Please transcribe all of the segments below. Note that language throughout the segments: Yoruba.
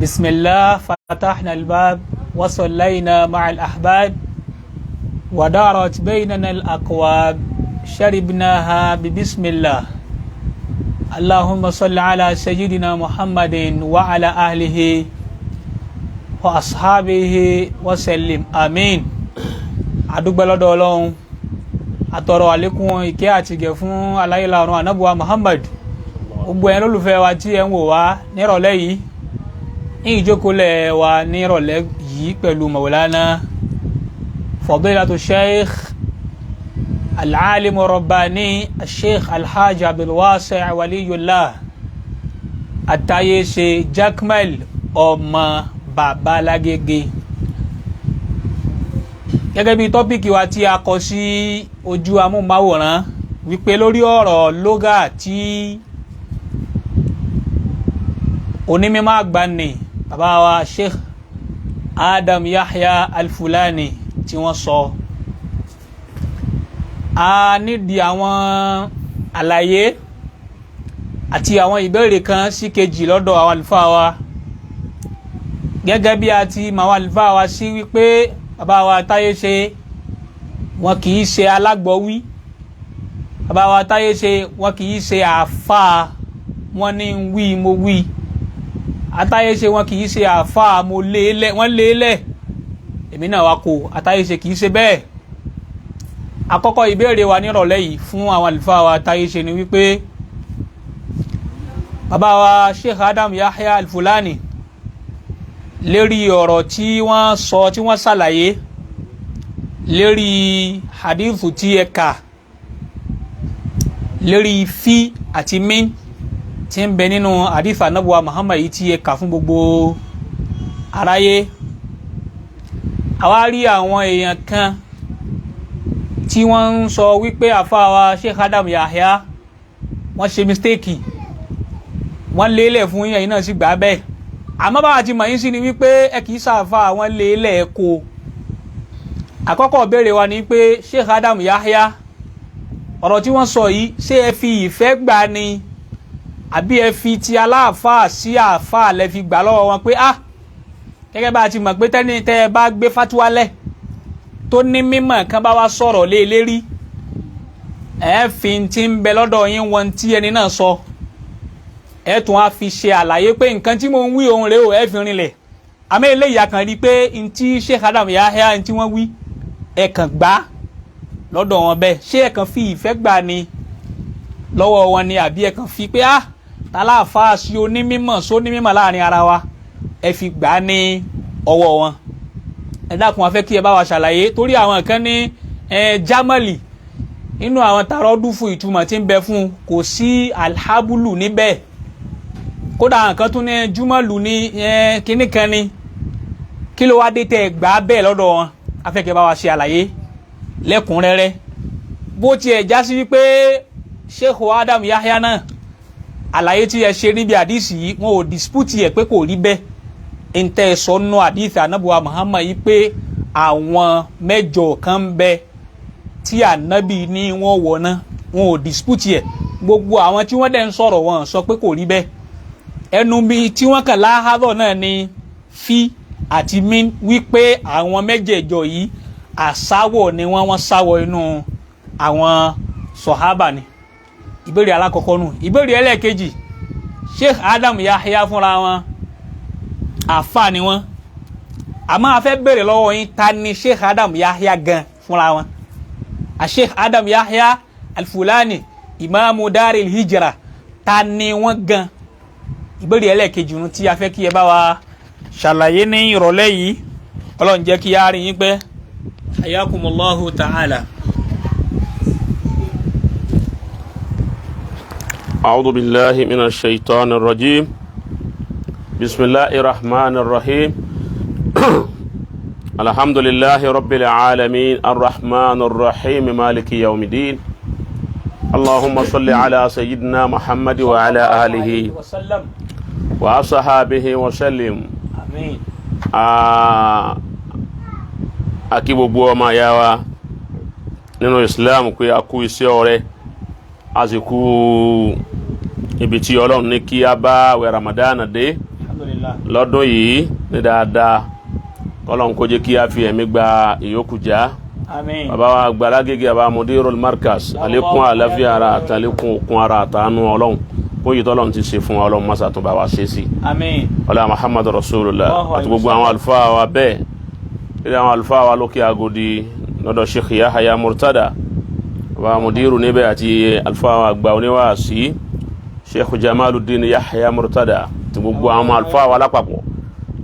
بسم الله فتحنا الباب وصلينا مع الأحباب ودارت بيننا الأقواب شربناها ببسم الله اللهم صل على سيدنا محمد وعلى أهله وأصحابه وسلم آمين. Adúpẹ́ lọ́dọ̀ Ọlọ́run, àtọ̀rọ̀ àlékún ìkẹ́ àtìgẹ̀ fún aláìláàrùn anábùwà Muhammad. Gbogbo ẹ̀yin lólùfẹ́ wa tí ẹ̀ ń wò wá nírọ̀lẹ́ yìí ní ìjókòólẹ̀ wa nírọ̀lẹ́ yìí pẹ̀lú Maulana Fadilatu Sheikh Al-Alim Rabbani Sheikh Alhaji Abdulwasi Waliyullah Atayese Jakmel, ọmọ bàbá Lágége. Gẹ́gẹ́ bí topic wa tí a kọ sí ojú amóhùnmáwòrán wípé lórí ọ̀rọ̀ lógà tí onímọ̀ àgbà ní bàbá wa Sheikh Adam Yahya Al-Fulani tí wọ́n sọ, a nídìí àwọn àlàyé àti àwọn ìbéèrè kan sí kejì lọ́dọ̀ àwọn àlùfáà wa. Gẹ́gẹ́ bí a ti mọ̀ àwọn àlùfáà wa sí wípé bàbá wa táyé ṣe, wọn kì í ṣe alágbọ̀wí. Bàbá wa táyé ṣe, wọn kì í ṣe àáfàá wọn ní wí mo wí. Atáyé ṣe, wọn kì í ṣe àáfàá mo lé lẹ̀, wọ́n lé lẹ̀, èmi náà wá kó. Atáyé ṣe kì í ṣe bẹ́ẹ̀. Àkọ́kọ́ ìbéèrè wa nírọ̀lẹ́ yìí fún àwọn àlùfáà wa táyé ṣe ni wípé bàbá wa Sheikh Adam Yahya Al-Fulani, lérí ọ̀rọ̀ tí wọ́n sọ, tí wọ́n ṣàlàyé lérí hadithu tí ẹ kà lérí fi àti min tí ń bẹ nínú hadith anabuwa Muhammad yìí tí ẹ kà fún gbogbo aráyé, àwa rí àwọn èèyàn kan tí wọ́n ń sọ wípé àfa wa Sheikh Adam Yahya, wọ́n ṣe mistake, wọ́n lélẹ̀ fún yín, ẹ̀yin náà sì gbà bẹ́ẹ̀. Àmọ́ báwa ti mọ̀ yín sí ni wípé ẹ kì í ṣàfà àwọn lélẹ̀ kó. Àkọ́kọ́ béèrè wa ni pé Sheikh Adam Yahya, ọ̀rọ̀ tí wọ́n sọ yìí, ṣé ẹ fi ìfẹ́ gbà ni àbí ẹ fi ti aláàfáà sí àáfàá lẹ fi gbà lọ́wọ́ wọn? Pé ah, gẹ́gẹ́ bá a ti mọ̀ pé tẹ́ni tẹ́ ẹ bá gbé fatuwa lẹ̀ tó ní mímọ̀ kan bá wá sọ̀rọ̀ lé lérí, ẹ fi ti ń bẹ lọ́dọ̀ yín wọn tí ẹni náà sọ, ẹ tún á fi ṣe àlàyé pé nǹkan tí mo ń wí òun rèé o, ẹ fi rinlẹ̀. Àmọ́ eléyìí a kàn rí i pé ntí Sheikh Adam Yahya ntí wọ́n wí, ẹ kàn gbà lọ́dọ̀ wọn bẹ́ẹ̀. Ṣé ẹ kàn fi ìfẹ́ gbà ni lọ́wọ́ wọn ni, àbí ẹ kàn fi pé ah, tàlàfà sí onímọ̀ sónímọ̀ láàrin ara wa, ẹ fi gbà ní ọwọ́ wọn? Ẹ dákun, a fẹ́ kí ẹ bá wa ṣàlàyé, torí àwọn kan ní ẹ jámọ́lì nínú àwọn tàrọ́dúfù ìtumọ̀ tí ń bẹ fún kò sí alhábùlù níbẹ̀. Kódà àwọn kan tún ní júmọ̀lù ní kínní kan ní. Kí ló wá dé tẹ́ ẹ gbà bẹ́ẹ̀ lọ́dọ̀ wọn? A fẹ́ kí ẹ bá wa ṣe àlàyé lẹ́kùnrẹ́rẹ́. Bó tiẹ̀ já sí wípé Sheikh Adam Yahya náà, àlàyé tí ẹ ṣe níbi àdìsí yìí, wọn ò dispute ẹ pé kò rí bẹ́ẹ̀. Ntẹ́ sọ nù àdìsí anábùwà Muhammad yìí pé àwọn mẹ́jọ kan ń bẹ tí ànábì ní wọ́n wọ̀ náà, wọn ò dispute ẹ. Gbogbo àwọn tí wọ́n dẹ̀ ń sọ̀rọ̀, wọn sọ pé kò rí bẹ́ẹ̀. Ẹnu bí tí wọ́n kàn láhàdọ̀ náà ni fi àti min, wípé àwọn mẹ́jẹ̀ẹ̀jọ yìí, àsáwọ̀ ni wọ́n, wọ́n sáwọ̀ inú àwọn sọ̀hábà ni. Ìbéèrè alákọ̀ọ́kọ́ nù. Ìbéèrè ẹlẹ́ẹ̀kejì, Sheikh Adam Yahya fúnra wọn, àfa ni wọ́n. Àmọ́ a fẹ́ béèrè lọ́wọ́ yín, ta ni Sheikh Adam Yahya gan fúnra wọn? A Sheikh Adam Yahya Al-Fulani, imaamu Daril Hijra, ta ni wọ́n gan? Ìbéèrè ẹlẹ́ẹ̀kejì nu tí a fẹ́ kí ẹ bá wa ṣàlàyé ní ìrọ̀lẹ́ yìí. Ọlọ́run jẹ́ kí á rí yín pẹ́. Hayakumullahu ta'ala. أعوذ بالله من الشيطان الرجيم. بسم الله الرحمن الرحيم. الحمد لله رب العالمين الرحمن الرحيم مالك يوم الدين. اللهم صل على سيدنا محمد وعلى آله وسلم وأصحابه وسلم. Àmín. A kí gbogbo ọmọ ìyá wa nínú Islam pé a kú iṣẹ́ ọrẹ, a sì kú ibi tí Ọlọ́run ní kí a bá àwẹ̀ Ramadan dé. Alhamdulillah. Lọ́dún yìí ní dáadáa, kọ́lọ́n kó jẹ́ kí a fi ẹ̀mí gba ìyókù já. Àmín. Bàbá wa Gbàlágége, bàbá Mudirul Markaz, àlékún àlàáfíà ara àtàlékún òkun ara àtàánú Ọlọ́run, kó yìí tọ́lọ́run ti ṣe fún wa, Ọlọ́run mọ́sà tó bá wa ṣe sí. Àmín. Ọlá Muhammadu Rasulullah. Allahu àti gbogbo àwọn àlùfáà wa bẹ́ẹ̀, ilé àwọn àlùfáà wa lókè Agodi lọ́dọ̀ Sheikh Yahaya Murtada, bàbá Mudiru níbẹ̀, àti àlùfáà wa àgbà oníwàásí Sheikh Jamaluddin Yahaya Murtada, àti gbogbo àwọn àlùfáà wa lápapọ̀,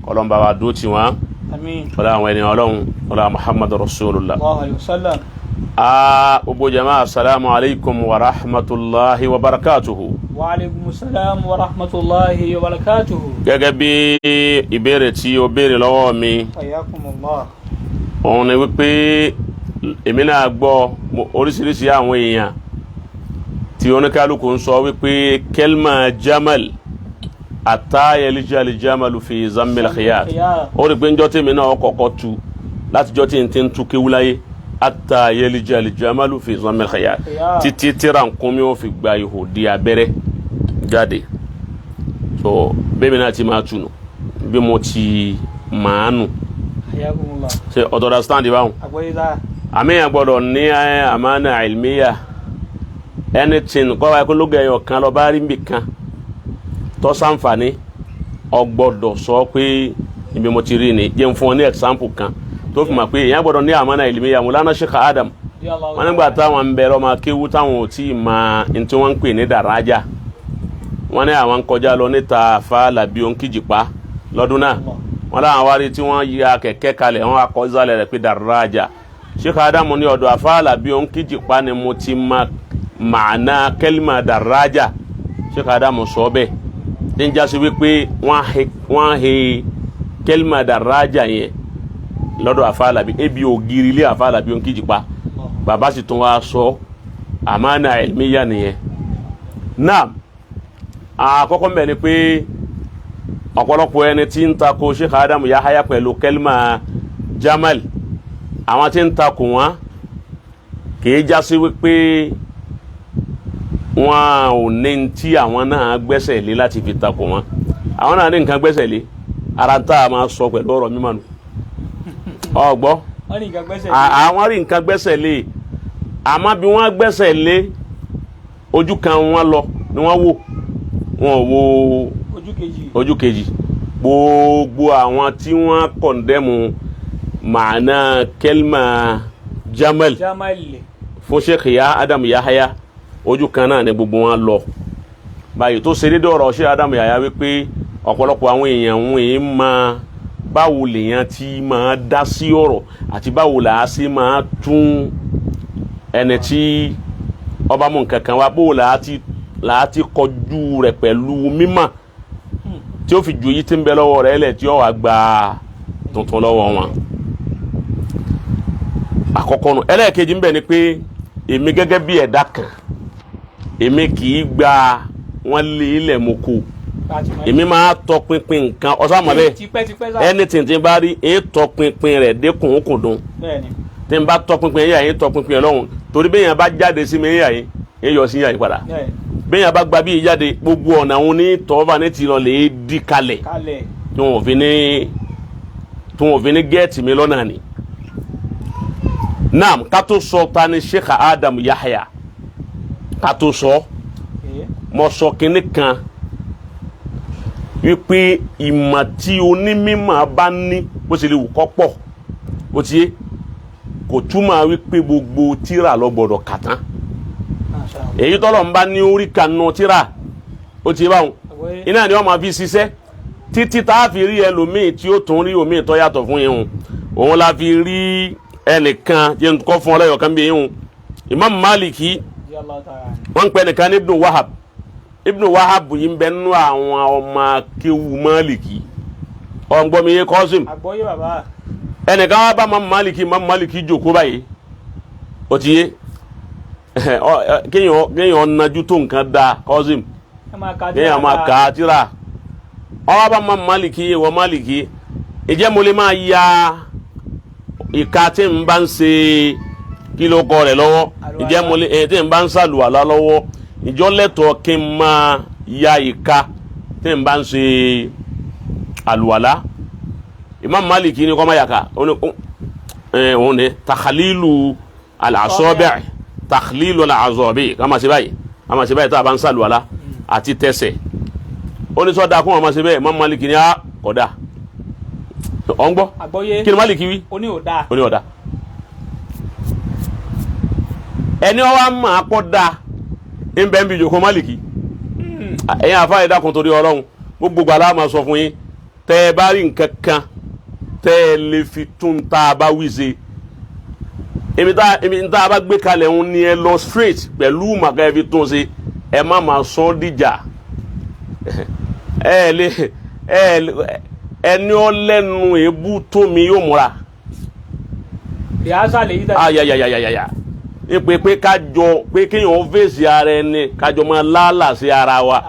kọlọ́n bá wa dúró tì wọ́n. Àmín. Ọlá àwọn ènìyàn Ọlọ́run, ọlá Muhammadu Rasulullah. Allahu alayhi wa sallam. Aa, gbogbo jama, assalamu alaikum wa rahmatulahi wa barakatuhu. Wa alaikum salam wa rahmatulahi wa barakatuhu. Gẹ́gẹ́ bí ìbéèrè tí o béèrè lọ́wọ́ mi, Hayyakumullah. òun ni wípé èmi náà gbọ́ oríṣiríṣi àwọn èèyàn tí oníkálukú ń sọ wípé kelma jamal ata yalijali jamalu fi zammil khiyat. Ó rí i pé njọ́ tèmi náà kọ́kọ́ tu látijọ́ tí n ti ń tu kéwúláyé, ata yalijali jamalu fi zammil khiyat, títí tíra nkúmi ó fi gba ihò di abẹ́rẹ́ jáde. So bẹ́ẹ̀ mi náà ti máa tunu bí mo ti máa nù. Hayyakumullah. Ṣe ọ̀tọ̀ understand báwọn? Àgbọ́yé dáa. Àmì yẹn gbọ́dọ̀ ní àmánà ilmiya. Anything kọ́ wa kó lóge ẹyọ kan lọ bá rí nbì kan tó ṣàǹfààní, ọ gbọ́dọ̀ sọ pé ibi mo ti rí ni. Jẹ́ n fún ọ ní example kan tó fi mọ̀ pé èèyàn gbọ́dọ̀ ní àmánà ilmiya. Mọ̀lánà Sheikh Adam, wọn nígbà táwọn ń bẹ̀rẹ̀ ọmọ akéwú, táwọn ò tí ì máa ní tí wọ́n ń pè ní dàrájà, wọ́n ní àwọn ń kọjá lọ níta Fàlàbí Òǹkìjìpá lọ́dún náà, wọ́n láwọn wá rí tí wọ́n ya kẹ̀kẹ́ kalẹ̀, wọ́n akọ zálẹ̀ rẹ̀ pé dàrájà. Sheikh Adamu ní ọ̀dọ̀ Àfàlàbí Òǹkìjìpá ni mo ti ma màánà kẹ́límà dàrájà. Sheikh Adamu sọ bẹ́ẹ̀ tí ń jásí wípé wọ́n he kẹ́límà dàrájà yẹn lọ́dọ̀ Àfàlàbí, ebi ògiri ilé Àfàlàbí Òǹkìjìpá. Bàbá sì tún wá sọ àmánà ilmiya nìyẹn náà. Àkọ́kọ́ mbẹ̀ ni pé ọ̀pọ̀lọpọ̀ ẹni tí ń tako Sheikh Adamu Yahaya pẹ̀lú kẹlima Jamal, àwọn tí ń takò wọn kìí jásí wípé wọn ò ní tí àwọn náà gbẹ́sẹ̀ lé láti fi takò wọn. Àwọn náà ní nǹkan gbẹ́sẹ̀ lé. Ara ń tá a máa sọ pẹ̀lú ọ̀rọ̀ mímọ́ nu ọgbọ́. Wọ́n ní nǹkan gbẹ́sẹ̀ lé. Àwọn rí nǹkan gbẹ́sẹ̀ lé, àmọ́ bí wọ́n gbẹ́sẹ̀ lé, ojú kan wọn lọ ni wọ́n wò, wọn ò wo ojú kejì. Ojú kejì. Gbogbo àwọn tí wọ́n condemn màánà kẹlma Jamal Jamal fún Sheikh ya Adam Yahaya, ojú kan náà ni gbogbo wọn lọ báyìí. Tó ṣe déédéé ọ̀rọ̀ Sheikh Adam Yahaya wípé ọ̀pọ̀lọpọ̀ àwọn èèyàn ń èé máa báwo lèèyàn ti máa dá sí ọ̀rọ̀ àti báwo là á sí máa tún ẹni tí ọba mú nǹkan kan wá, báwo là á ti kọjú rẹ̀ pẹ̀lú mímọ̀ tí ó fi ju èyí tí ń bẹ lọ́wọ́ rẹ̀ lẹ̀ tí ó wàá gba tuntun lọ́wọ́ wọn. Àkọ́kọ́ nu. Ẹlẹ́ẹ̀kejì ń bẹ ni pé èmi gẹ́gẹ́ bí ẹ̀dá kan, èmi kì í gba wọ́n lé ilẹ̀ mọ́ kó. Èmi máa tọpinpin nǹkan ọ̀sán mọ́ bẹ́ẹ̀. Tipẹ́tipẹ́ sá. Anything tí n bá rí, èé tọpinpin rẹ̀ dẹ́kun kùndùn. Bẹ́ẹ̀ni. Tí n bá tọpinpin ẹ̀yà yín, tọpinpin ẹ̀ lọ́hùn, torí bẹ́ẹ̀ yẹn bá jáde sí mi ẹ̀yà yín, èé yọ sí yà yín padà. Bẹ́ẹ̀ yẹn bá gba bí jáde, gbogbo ọ̀nà òun ní tọ́va ní ti lọ lè dí kalẹ̀ Kalẹ̀. tí wọn ò fi ní gẹ́ẹ̀tì mi lọ́nà ni. Naam, ká tó sọ ta ni Sheikh Adam Yahya, ká tó sọ, mo sọ kinní kan wípé ìmọ̀ tí onímọ̀ bá ní, bó ṣe lè wù kó pọ̀, ó ti yé, kò túmọ̀ wípé gbogbo tíra lọ gbọ́dọ̀ kà tán. Masha Allah. Èyí tọ́lọ̀ ń bá ní orí kanu tíra, ó ti yé báwọn, Àgbọ́yé. iná ni wọ́n máa fi ṣiṣẹ́ títí tá a fi rí ẹlòmíì tí ó tún rí òmíì tó yàtọ̀ fún yín. Òun la fi rí ẹnìkan jẹ́ nǹkan fún ọlọ́yọ̀ kan bí yín, Imam Maliki. Radiyallahu ta'ala anhu. Wọ́n ń pẹ́ nìkan ní Ibnu Wahab. Ibnu Wahab yìí ń bẹ nínú àwọn ọmọ akéwu Maliki. Ọ̀ngbọ́n mi yé, Kọ́sìm? Àgbọ́yé, bàbá. Ẹnìkan wá bá Imam Maliki. Imam Maliki jókòó báyìí, ó ti yé. Kéèyàn nájú tó nǹkan dáa, Kọ́sìm. Ẹ máa ka. Kéèyàn máa kà á tíra. Ọwọ́ bá Imam Maliki yé wọ Maliki, ìjẹ́ mo lè máa ya ìka tí n bá ń ṣe kí ló kọ rẹ̀ lọ́wọ́? Ìjẹ́ mo lè tí n bá ń ṣàlùwàlá lọ́wọ́, ìjọ lẹ́tọ̀ọ́ kí n máa ya ìka tí n bá ń ṣe Àlùwàlá Imam Malik ní kọ́ máa yàká òun ni takhalilu al-asabi' takhalilu al-asabi' ká máa ṣe báyìí, ká máa ṣe báyìí tá a bá ń sàlùwàlá àti tẹsẹ̀. Ó ní sọ́dà kó wọn máa ṣe bẹ́ẹ̀. Imam Malik ní á kódà ọ̀ ń gbọ́. Àgbọ́yé. Kí ni Malik wí? Ó ní ò dáa. Ó ní ọ̀dà. Ẹni wọn wá máa pọ̀ dáa ń bẹ́ẹ̀ ń bí ìjòkó Málìkì. Ẹ̀yin àfa ẹ̀dá kun torí Ọlọ́run, gbogbo gbàlá máa sọ fún yín, tẹ́ ẹ bá rí nǹkan kan tẹ́ ẹ lè fi tún tá a bá wí ṣe, èmi tá a bá gbé kalẹ̀ ń ní ẹ lọ straight pẹ̀lú màkà ẹ fi tún ṣe. Ẹ má máa sọ ọ́ dìjà. Ẹ lè ẹ ẹni ọ lẹ́nu èébú tó mi yóò múra. Rìhásà lè yí tẹ̀lé. Ayayayayaya, ipe pé kájọ pé kéèyàn fèsì ara ẹni, kájọ máa lálà sí ara wa.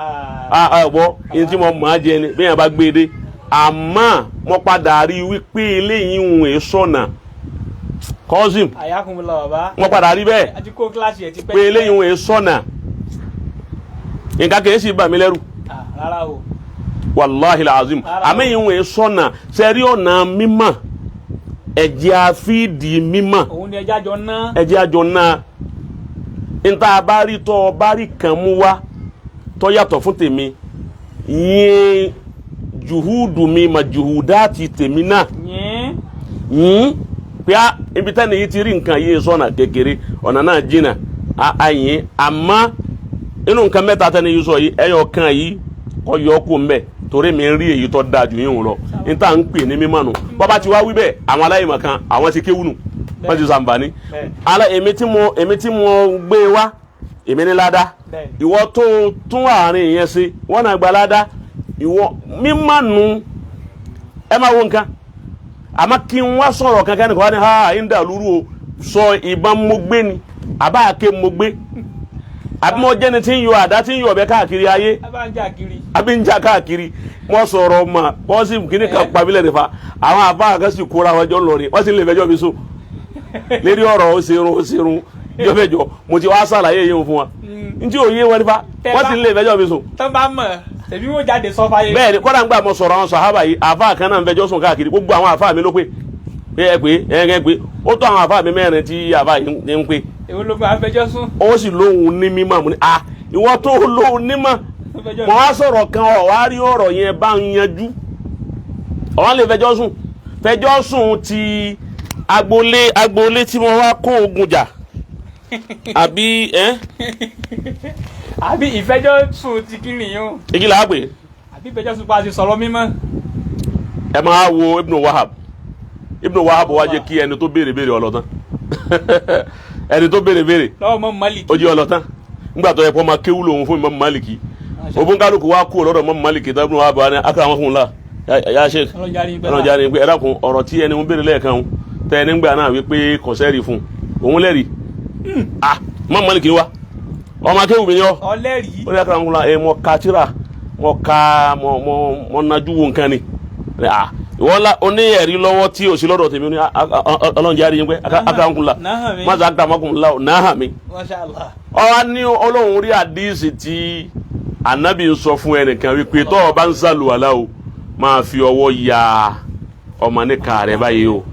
Ah. Ẹ gbọ́ ní tí mo máa jẹ ni bí yẹn bá gbé e dé, àmọ́ mo padà rí i wípé eléyìí ń wè sọ̀nà cousin. Àyàkùnmílọ bàbá. Mo padà rí bẹ́ẹ̀. Àti kó kíláàsì ẹ̀ ti pẹ́. Pé eléyìí ń wè sọ̀nà, nǹkan kìí sì bà mí lẹ́rù. Ah, rárá o. Wàláhi làzim. Rárá o. Àmì yìí ń wè sọ̀nà sẹ́rí ọ̀nà mímọ̀, ẹ̀jẹ̀ àfíìdì mímọ̀. Òun ni ẹja jọ ná. Ẹjẹ́ àjọ náà níta bá rí tọ́ ọ bá rí kan mú wá tọ́ yàtọ̀ fún tèmi yín, juhudu mi mà juhudáàtì tèmi náà. Yín. Yín pé á ibi tẹ́ni yìí ti rí nǹkan yìí sọ̀nà kékeré, ọ̀nà náà jìnnà á yín. Àmọ́ inú nǹkan mẹ́ta tẹ́ni yìí sọ yìí, ẹyọ kan yìí kọ́ yọ kó mbẹ́ torí mi ń rí èyí tó dáa jù yín lọ. Níta ń pè ní mímọ́ nù. Bọ́ba ti wá wí bẹ́ẹ̀, àwọn aláìmọ̀ kan àwọn ti kéwù nù, wọ́n ti sàǹfààní. Bẹ́ẹ̀. Ala èmi tí mo gbé wá, èmi ní ládá. Bẹ́ẹ̀. Ìwọ tó tún àárín yẹn sí wọn náà gba ládá. Ìwọ mímọ́ nù. Ẹ máa wo nǹkan, àmọ́ kí n wá sọ̀rọ̀ kankan nìkan wá ní ha ń dà lúrú o. Sọ ìbọn mo gbé ni àbá àké mo gbé, àbí mo jẹ́ni tí ń yọ àdá tí ń yọ ọ̀bẹ káàkiri ayé. A bá ń jà kiri. Àbí ń jà káàkiri. Wọ́n sọ̀rọ̀ mà wọ́n sì kíní kan pamílẹ̀ nífa àwọn àbá kan sì kóra wọn jọ lọ ni wọ́n sì lè fẹjọ́ mi sùn lérí ọ̀rọ̀ ó serun ó serun jọ́fẹ̀jọ́. Mo ti wá sàlàyé yìí fún wa ntí òye wọn nífa wọ́n sì lè fẹjọ́ mi sùn. Tán bá mọ̀ tẹ̀bí wọ́n jáde sọ fáyé. Bẹ́ẹ̀ ni kọ́dà ń gbà mọ sọ̀rọ̀ àwọn sàhábà yìí, àfa kan náà ń fẹjọ́ sùn káàkiri. Gbogbo àwọn àfa mi ló pé pé ẹ pé ẹ ẹ pé ó tó àwọn àfa mi mẹ́rin tí àfa yìí ń pé. Èwo ló máa fẹjọ́ sùn? Ó sì lóhun ní mímọ̀. Mo ní à ìwọ tó lóhun nímọ̀, mo wá sọ̀rọ̀ kan ọ̀ wá rí ọ̀rọ̀ yẹn bá ń yanjú, ọ̀wọ́n lè fẹjọ́ sùn, fẹjọ́ sùn ti agboolé agboolé tí mo wá kó ogun jà àbí ẹ́. Àbí ìfẹjọ́ sùn ti kiri yín o? Igi là á pè. Àbí ìfẹjọ́ sùn pa ti sọ̀rọ̀ mímọ́? Ẹ máa wo Ibn Wahab. Ibn Wahab wá jẹ́ kí ẹni tó béèrè béèrè ọlọ́tán, ẹni tó béèrè béèrè lọ́wọ́ mọ́ Málíkì. Ó jẹ́ ọlọ́tán nígbà tó yẹ kó máa kéwú lòun fún Imam Maliki, obunkálukú wa kú ọlọ́dọ̀ Imam Maliki tó Ibn Wahab wa ní akramakumullah la ya sheikh. Ọlọ́jà rí pẹ́. Ọlọ́run jáde pé ẹ dákun, ọ̀rọ̀ tí ẹni ń béèrè lẹ́ẹ̀kan tẹ ẹni ń gbà náà wípé kọ̀sẹ́rì fún òun lẹ́rìí. Ah, Imam Maliki wa ọmọ akéwù mi ni ọ. Ọlẹ́rìí. Ó ní akramakumullah ẹ mọ ka tíra, mọ ka mọ mọ mọ najú wo nǹkan ni. Ah, ìwọ la ó ní ẹ̀rí lọ́wọ́ tí o sì lọ́dọ̀ tèmi. Ó ní Ọlọ́run jáde yín pé akramakumullah. Náà mi. Masa akramakumullah náà mi. Masha Allah. Ọ̀rọ̀ ní Ọlọ́run rí àdíìsì tí ànábì ń sọ fún ẹnìkan wípé tọ́ ọ bá ń sàlùwàlá o, máa fi ọwọ́ ya ọmọ níka rẹ báyìí o.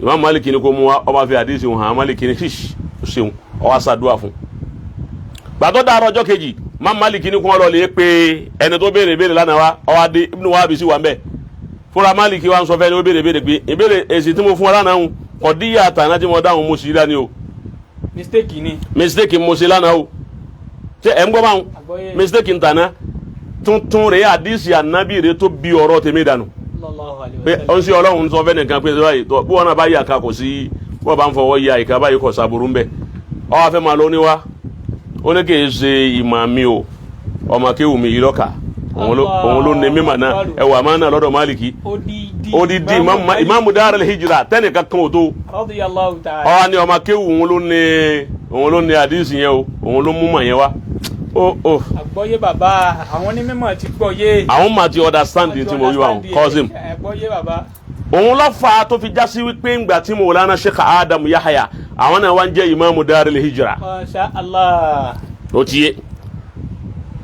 Imam Malik ní kó mú wa, ọba fi àdíìsì hàn. Malik ní ṣíṣ ó ṣeun, ó wá ṣàdúrà fún. Gbàtọ́ dàrọ́ ọjọ́ kejì, Imam Malik ní kó wọn lọ lè pe ẹni tó béèrè béèrè lánàá wa. Ó wá dé, Ibn Wahab sí wa ń bẹ̀ fúnra. Malik wa ń sọ fẹ́ni ó béèrè béèrè pé ìbéèrè èsì tí mo fún ọ lánàá ń kọ̀díyà àtàná tí mo dáhùn mo sì rí dání o. Mistake ni. Mistake mo ṣe lánàá o. Ṣé ẹ̀ ń gbọ́ báwọn? Àgbọ́yé. Mistake ń tàná tuntun rèé, àdìsí ànábì rèé tó bí ọ̀rọ̀ tèmi dànù. Sallallahu alaihi Pé wasallam. ó ń ṣe Ọlọ́run sọ fẹ́ nìkan pé ṣe báyìí tó bí wọn náà bá yà ká kò sí bí wọn bá ń fọwọ́ ya ìka báyìí kò sàbùrù ń bẹ̀. Ọ wá fẹ́ máa lọ níwá, ó ní kì í ṣe ìmọ̀ mi o, ọmọ akéwù mi yìí lọ́kà, òun ló ní mímọ̀ náà. Ẹwà máa ń nà lọ́dọ̀ Máàlìkì. Odidi. Odidi ìmáàmù Darul Hijra tẹ́nìkan kan ò tó. Radiyallahu ta'ala. Ọwọ́ ni ọmọ akéwù òun ló ní àdìsí yẹn o, òun ló mú mọ̀ yẹn wá ó ó. Àgbọ́yé bàbá, àwọn onímọ̀ ti gbọ́yé. Àwọn máa ti understand tí mo wí wa cousin. Àgbọ́yé bàbá. Òun ló fà á tó fi já sí wípé ńgbà tí Mawlana Sheikh Adam Yahya, àwọn náà wá ń jẹ́ ìmáàmù Darul Hijra. Masha Allah. Ó ti yé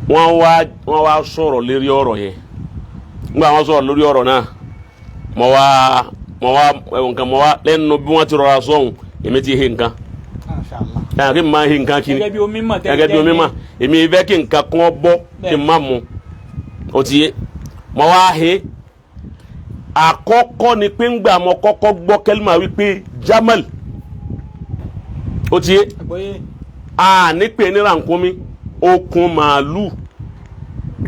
wọ́n wá sọ̀rọ̀ lérí ọ̀rọ̀ yẹn. Nígbà wọn sọ̀rọ̀ lórí ọ̀rọ̀ náà, mo wá ẹ̀wọ̀n kan, mo wá lẹ́nu bí wọ́n ti rọra sọ̀hún, èmi ti he nǹkan. Masha Allah. Ẹ̀ kí n máa he nǹkan kiri gẹ́gẹ́ bí omi mọ̀ tẹ́lẹ̀ gẹ́gẹ́ bí omi mọ̀, èmi fẹ́ kí nǹkan kan bọ́ kí n má mu. Ó ti yé, mo wá he. Àkọ́kọ́ ni pé ńgbà mo kọ́kọ́ gbọ́ kẹ́límà wípé Jamal, ó ti yé, Àgbọ́yé. A ní pè ní rànkúnmí, okùn màálù,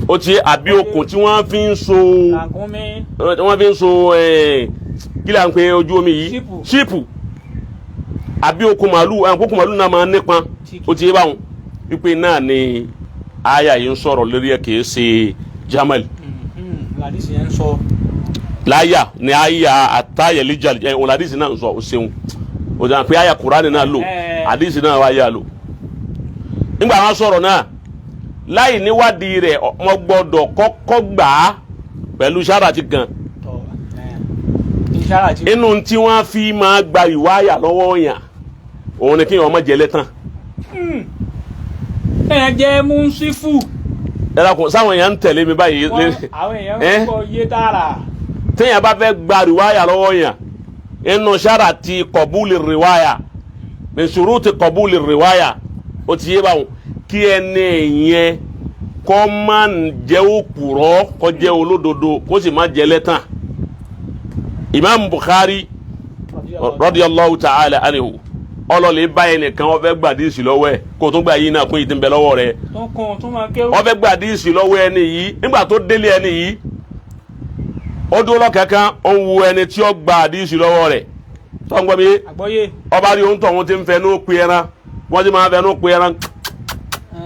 ó ti yé, àbí okùn tí wọ́n fi ń so Ràkúnmí. wọ́n fi ń so kí là ń pè ojú omi yìí? Ṣípù. Ṣípù àbí okùn màálù, àwọn okùn màálù náà máa ń nípọn. Ó ti yé báwọn wípé náà ni àyà yìí ń sọ̀rọ̀ lórí ẹ̀, kìí ṣe Jamal. Làdísì yẹn ń sọ. Láyà ni àyà àtàyẹ̀lẹ́jà ẹ̀ òun àdìsí náà ń sọ. Ó ṣeun, ó dàn pé àyà Kùránì náà lò, àdìsí náà wáyà lò. Nígbà wọn sọ̀rọ̀ náà láì níwádìí rẹ̀, mo gbọ́dọ̀ kọ́kọ́ gbà á pẹ̀lú sára ti gan. Tọ ìṣára ti. Inú tí wọ́n fi máa gba ìwáyà lọ́wọ́ yàn, òun ni kí wọ́n má jẹ lẹ́tàn. Ẹ̀yàn jẹ́ múnsífù. Ẹ dákun, sáwọn èèyàn ń tẹ̀lé mi báyìí? Àwọn èèyàn ń gbọ́ yé tààrà. Téèyàn bá fẹ́ gba rìwáyà lọ́wọ́ yàn, inú sára ti kọ̀búlì rìwáyà, min shuruti kọ̀búlì rìwáyà, ó ti yé báwọn, kí ẹni yẹn kó má jẹ́ òpùrọ́, kó jẹ́ olódodo, kó sì má jẹ́ lẹ́tàn. Imam Bukhari radiyallahu ta'ala anhu ọlọ́lẹ̀ báyìí nìkan, wọ́n fẹ́ gbàdísì lọ́wọ́ ẹ̀, kó tó gbà yín náà kún ìdí ń bẹ lọ́wọ́ rẹ̀. Tó ń kún tó máa kéwù. Wọ́n fẹ́ gbàdísì lọ́wọ́ ẹni yìí. Nígbà tó délé ẹni yìí, ó dúró lọ́kẹ̀kan, ó ń wu ẹni tí ó gba àdísì lọ́wọ́ rẹ̀ tó ń gbọ́ mi. Àgbọ́yé. Ọba rí ohun tó òun ti ń fẹnu pe ẹran, wọ́n ti máa fẹnu pe ẹran,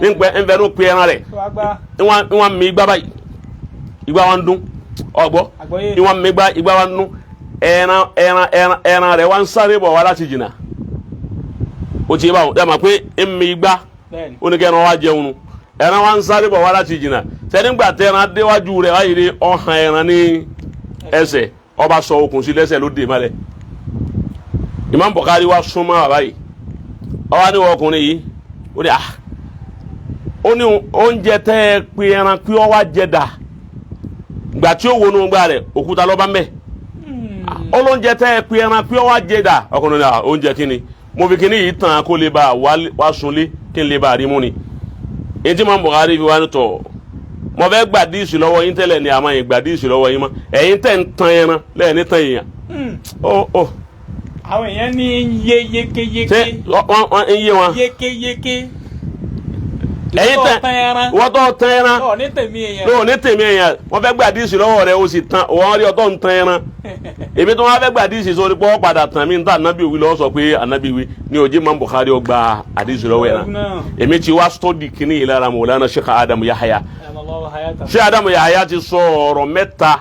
ń fẹnu pe ẹran rẹ̀. Tó wá gbá. Ìwọ̀n mi igbá báyìí, igbá wa ń dún, ọgbọ́. Àgbọ́yé. Ìwọ̀n mi igbá, igbá wa ń dún, ẹran ẹran ẹran ẹran rẹ̀ wá ń sáré bọ̀ wá láti jìnnà. Ó ti yé báwọn yàrá pé ń mi igbá. Bẹ́ẹ̀ni. Ó ní kí ẹran wa jẹun nu, ẹran wa ń sáré bọ̀ wá láti jìnnà. Sẹ́nígbà tẹ ẹran déwájú rẹ̀ wáyé ní ọ̀hán ẹran ní ẹsẹ̀, ọba sọ okùn sí lẹ́sẹ̀ ló dè mọ́lẹ̀. Imam Bukhari wa súnmọ́ bàbá yìí, ọba ní ọkùnrin yìí, ó ní ah, ó ní oúnjẹ tẹ́ ẹ pé ẹran pé ọ wá jẹ dà. Gbà tí ó wọnú gbà rẹ̀, òkúta lọ́ba ń bẹ̀. Olóúnjẹ tẹ́ ẹ pé ẹran pé ọ wá jẹ dà? Ọkùnrin náà, oúnjẹ kíni mo fi kíní yìí tàn kó lè bá wá sunlé, kí n lè bá rí mú ni. Etí Imam Bukhari fi wá ní tọ̀, mo fẹ́ gbà díìsì lọ́wọ́ yín tẹ́lẹ̀ ni, àmọ́ yín gbà díìsì lọ́wọ́ yín mọ́. Ẹ̀yin tẹ́ ń tan ẹran lẹ́yìn ní tan èèyàn. Ó ó. Àwọn èèyàn ní yé yékéyéké. Ṣé wọ́n ń yé wọn? Yékéyéké. Ẹ̀yin tẹ́ tán ẹran. Wọ́n tọ́ tan ẹran. Ọ̀ ní tèmi èèyàn. Lóò ní tèmi èèyàn. Wọ́n fẹ́ gbà díìsì lọ́wọ́ rẹ̀, ó sì tan, wọ́n rí ọtọ́ ń tan ẹran. Èmi tó wọ́n fẹ́ gbà díìsì sórí pé padà tàn mí níta ànábì wí lọ́wọ́, sọ pé ànábì wí ní òjì Imam Bukhari ó gba àdíìsì lọ́wọ́ ẹran. Èmi ti wá sọ́ọ̀dì kínní yìí lára Mawlana Sheikh Adam Yahya. Sheikh Adam Yahya ti sọ ọ̀rọ̀ mẹ́ta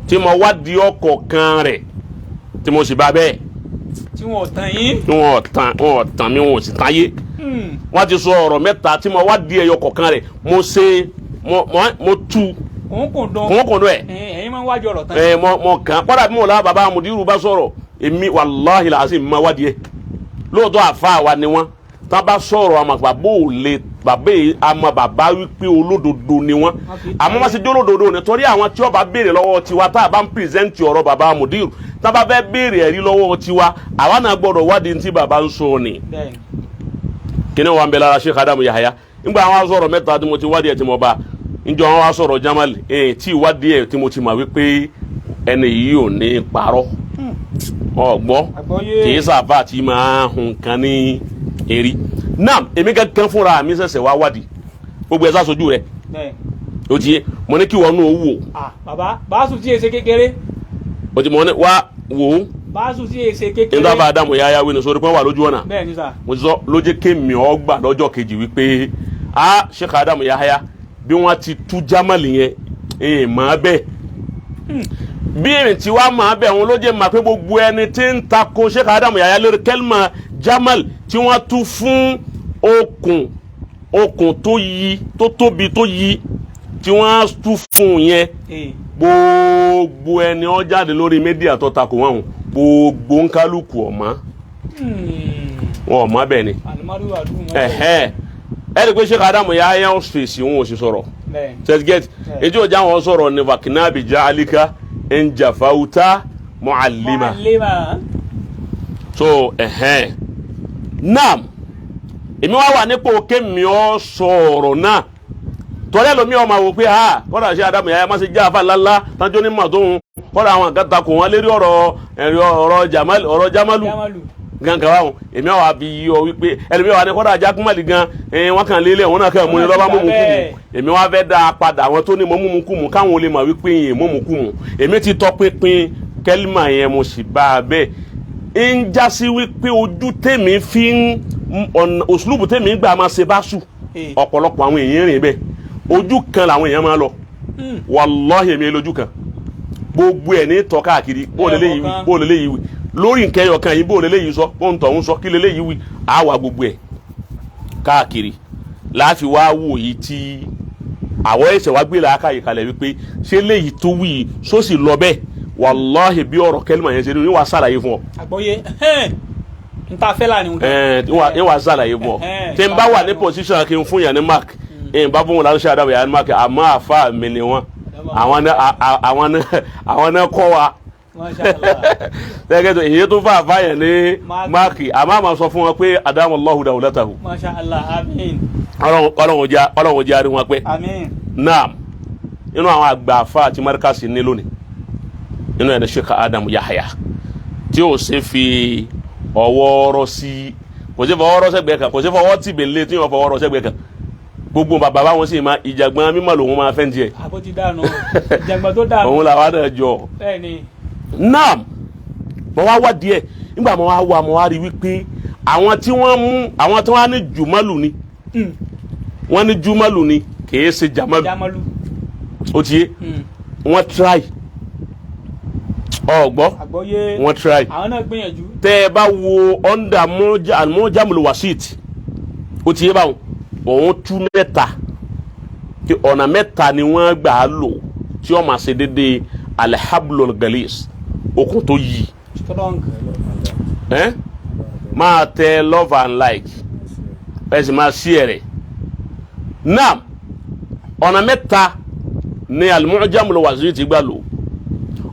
tí mo wá di ọkọ̀ kan rẹ̀ tí mo sì bá bẹ́ẹ̀. Tí wọn ò tàn yín. Tí wọn ò tàn, wọn ò tàn mí, wọn ò sì tàn yé. Wọ́n ti sọ ọ̀rọ̀ mẹ́ta tí mo wá di ẹyọ kọ̀ọ̀kan rẹ̀, mo ṣe mo tu kùnkùndùn. Kùnkùndùn ẹ̀. Ẹ̀yin máa ń wájú ọ̀rọ̀ tán. Ẹ mọ kàn kọ́dà bí mo la bàbá mudiru bá sọ̀rọ̀, èmi wàláhì làásì máa wádìí ẹ̀. Lóòótọ́ àfa wa ni wọ́n, tá a bá sọ̀rọ̀ àmọ́ bàbá ò lè bàbá yìí, àmọ́ bàbá wípé olódodo ni wọ́n, àmọ́ wọ́n sì jẹ́ olódodo ni torí àwọn tí wọ́n bá béèrè lọ́wọ́ tiwa, tá a bá ń pírẹsẹ̀ntì ọ̀rọ̀ bàbá mudiru, tá a bá fẹ́ béèrè ẹ̀rí lọ́wọ́ tiwa, àwa náà gbọ́dọ̀ wádìí ní tí bàbá ń sọ ni. Kíni wà ń bẹ lára Sheikh Adamu Yahaya nígbà àwọn sọ̀rọ̀ mẹ́ta tí mo ti wádìí ẹ̀ tí mo bá njọ wọn wá sọ̀rọ̀ Jamal ẹ̀ tí ìwádìí ẹ̀ tí mo ti mọ̀ wípé ẹni yìí ò ní parọ́ ọgbọ́, kì í sábà tí máa hun kan ní eri náà. Èmi kankan fúnra mi ṣẹ̀ṣẹ̀ wá wádìí gbogbo ẹ̀ sásojú rẹ̀, o ti yé. Mo ní kí wọn nù ó wò. Bàbá báàsù tí èsè kékeré. O ti mọ ní wá wò ó. Báàsù tí èsè kékeré. Nígbà bá Adamu Yahaya wí ni sórí pé wọ́n wà lójú ọ̀nà. Bẹ́ẹ̀ni sà. Mo ti sọ lójé kémi ọgbà lọ́jọ́ kejì wípé a Sheikh Adamu Yahaya bí wọ́n ti tú Jamali yẹn ẹ̀ máa bẹ́ẹ̀ bí èrè tí wàá máa bẹ̀ wọn ló jẹ́ máa pé gbogbo ẹni tí ń tako Sheikh Adamu Yahaya lórí kẹlma Jamal tí wọ́n tú fún okùn okùn tó yí tó tóbi tó yí tí wọ́n tú fún yẹn, gbogbo ẹni ó jáde lórí mídíà tó tako wọn, gbogbo nkálukú ọ̀ma wọn ọ̀ma bẹ́ẹ̀ ni. Ẹ̀hẹ́n, ẹ rí i pé Sheikh Adamu Yahaya ń fèsì, wọn ò sì sọ̀rọ̀. Bẹ́ẹ̀. Tẹ́tígẹ́tì ètò ìjà wọn sọ̀rọ̀ ní vakinabi jaalika njafauta muallima. Mu'allima. So ẹ̀hẹ́n naam, èmi wá wà nípò kémi ọ sọ̀rọ̀ náà tọ́lẹ́ lomi ọmọ wò pé ha kọ́dà ṣe Adamu Yahya má ṣe jẹ́ àfa ńláńlá tájọ́ ní màdóhun kọ́dà àwọn àgàtà kò wọ́n lérí ọ̀rọ̀ ẹ̀rí ọ̀rọ̀ Jamal ọ̀rọ̀ Jamalu Jamalu. gan kan báwọn. Èmi àwọn àbí yọ wípé ẹlòmíì wà ní kọ́dà Jákúmọ̀lì gan wọn kàn lélẹ̀ òun náà kàn mú ni lọ́ba mú mu kú mu. Èmi wá fẹ́ dá a padà àwọn tó ní mo mú mu kú mu káwọn olè mọ̀ wípé yìí mú mu kú mu. Èmi ti tọpinpin kẹ́límà yẹn, mo sì bá a bẹ́ẹ̀ ń jásí wípé ojú tèmi fi ń ọ̀nà òṣùlùbù tèmi gbà máa ṣe bá sùn. Ọ̀pọ̀lọpọ̀ àwọn èèyàn rìn bẹ́ẹ̀, ojú kan làwọn èèyàn máa lọ. Wàláhì, èmi lójú kan gbogbo ẹ̀ ní tọ́ káàkiri. Bó lè léyìí wí, bó lè léyìí wí lórí nǹkan ẹyọ kan yìí, bó lè léyìí sọ, bó ń tọ̀ ń sọ, kí lè léyìí wí, á wà gbogbo ẹ̀ káàkiri láàfin wá wò yìí tí àwọn ẹsẹ̀ wá gbé làákàyè kalẹ̀ wípé ṣé léyìí tó wí yìí sósì lọ bẹ́ẹ̀. Wàláhì, bí ọ̀rọ̀ kẹ́lìmọ̀ yẹn ṣe ní wàá ṣàlàyé fún ọ. Àgbọ́yé n ta fẹ́ láàrin wọn. Ẹ ń wàá ṣàlàyé fún ọ. Tí n bá wà ní position kí n fún yàn ní mark, n bá fún wọn láti ṣe àdàbọ̀ yàn ní mark, àmọ́ àfa mi ni wọn, àwọn náà kọ́ wa. Masha Allah. Tẹ́gẹ́ èyí tó fà àfa yẹn ní Máàkì. Máàkì, àmọ́ àmọ́ sọ fún wọn pé adamallahu dawlatahu. Masha Allah, àmín. Ọlọ́run jẹ́ àrí wọn pé. Àmín. Naam, inú àwọn àgbà àfa àti markasi ní lónìí, inú ẹni Sheikh Adam Yahya tí ó ṣe fi ọwọ́ ọ̀rọ̀ sí, kò sí fọwọ́ ọ̀rọ̀ sẹ́gbẹ̀ẹ́ kan, kò sí fọwọ́ tì bẹ̀lẹ́ tí wọ́n fọwọ́ ọ̀rọ̀ sẹ́gbẹ̀ẹ́ kan. Gbogbo bàbá wọn sì máa ìjàgbọ́n mímọ́ lòun máa fẹ́ ń tiẹ̀. Àbó ti dànù, ìjàngbọ̀n tó dànù. Òun làwọn náà jọ. Bẹ́ẹ̀ ni. Naam, mo wá wá díẹ̀. Nígbà mo wá wá, mo wá rí wípé àwọn tí wọ́n mú, àwọn tí wọ́n á ní jùmọ́lù ni, wọ́n ní jùmọ́lù ni, kìí ṣe jamalu. Jamalu. Ó ti yé. Wọ́n try ọ̀gbọ́. Àgbọ́yé. Wọ́n try. Àwọn náà gbìyànjú. Tẹ́ ẹ bá wo under Mujamul Wasit, ó ti yé báwọn, òun tú mẹ́ta tí ọ̀nà mẹ́ta ni wọ́n gbà á lò tí wọ́n máa ṣe déédéé alhablul galis, okùn tó yí. Strong. Ẹ́ máa tẹ love and like, ẹ sì máa share rẹ̀. Naam, ọ̀nà mẹ́ta ni al-Mu'jamul Wasit ti gbà lò.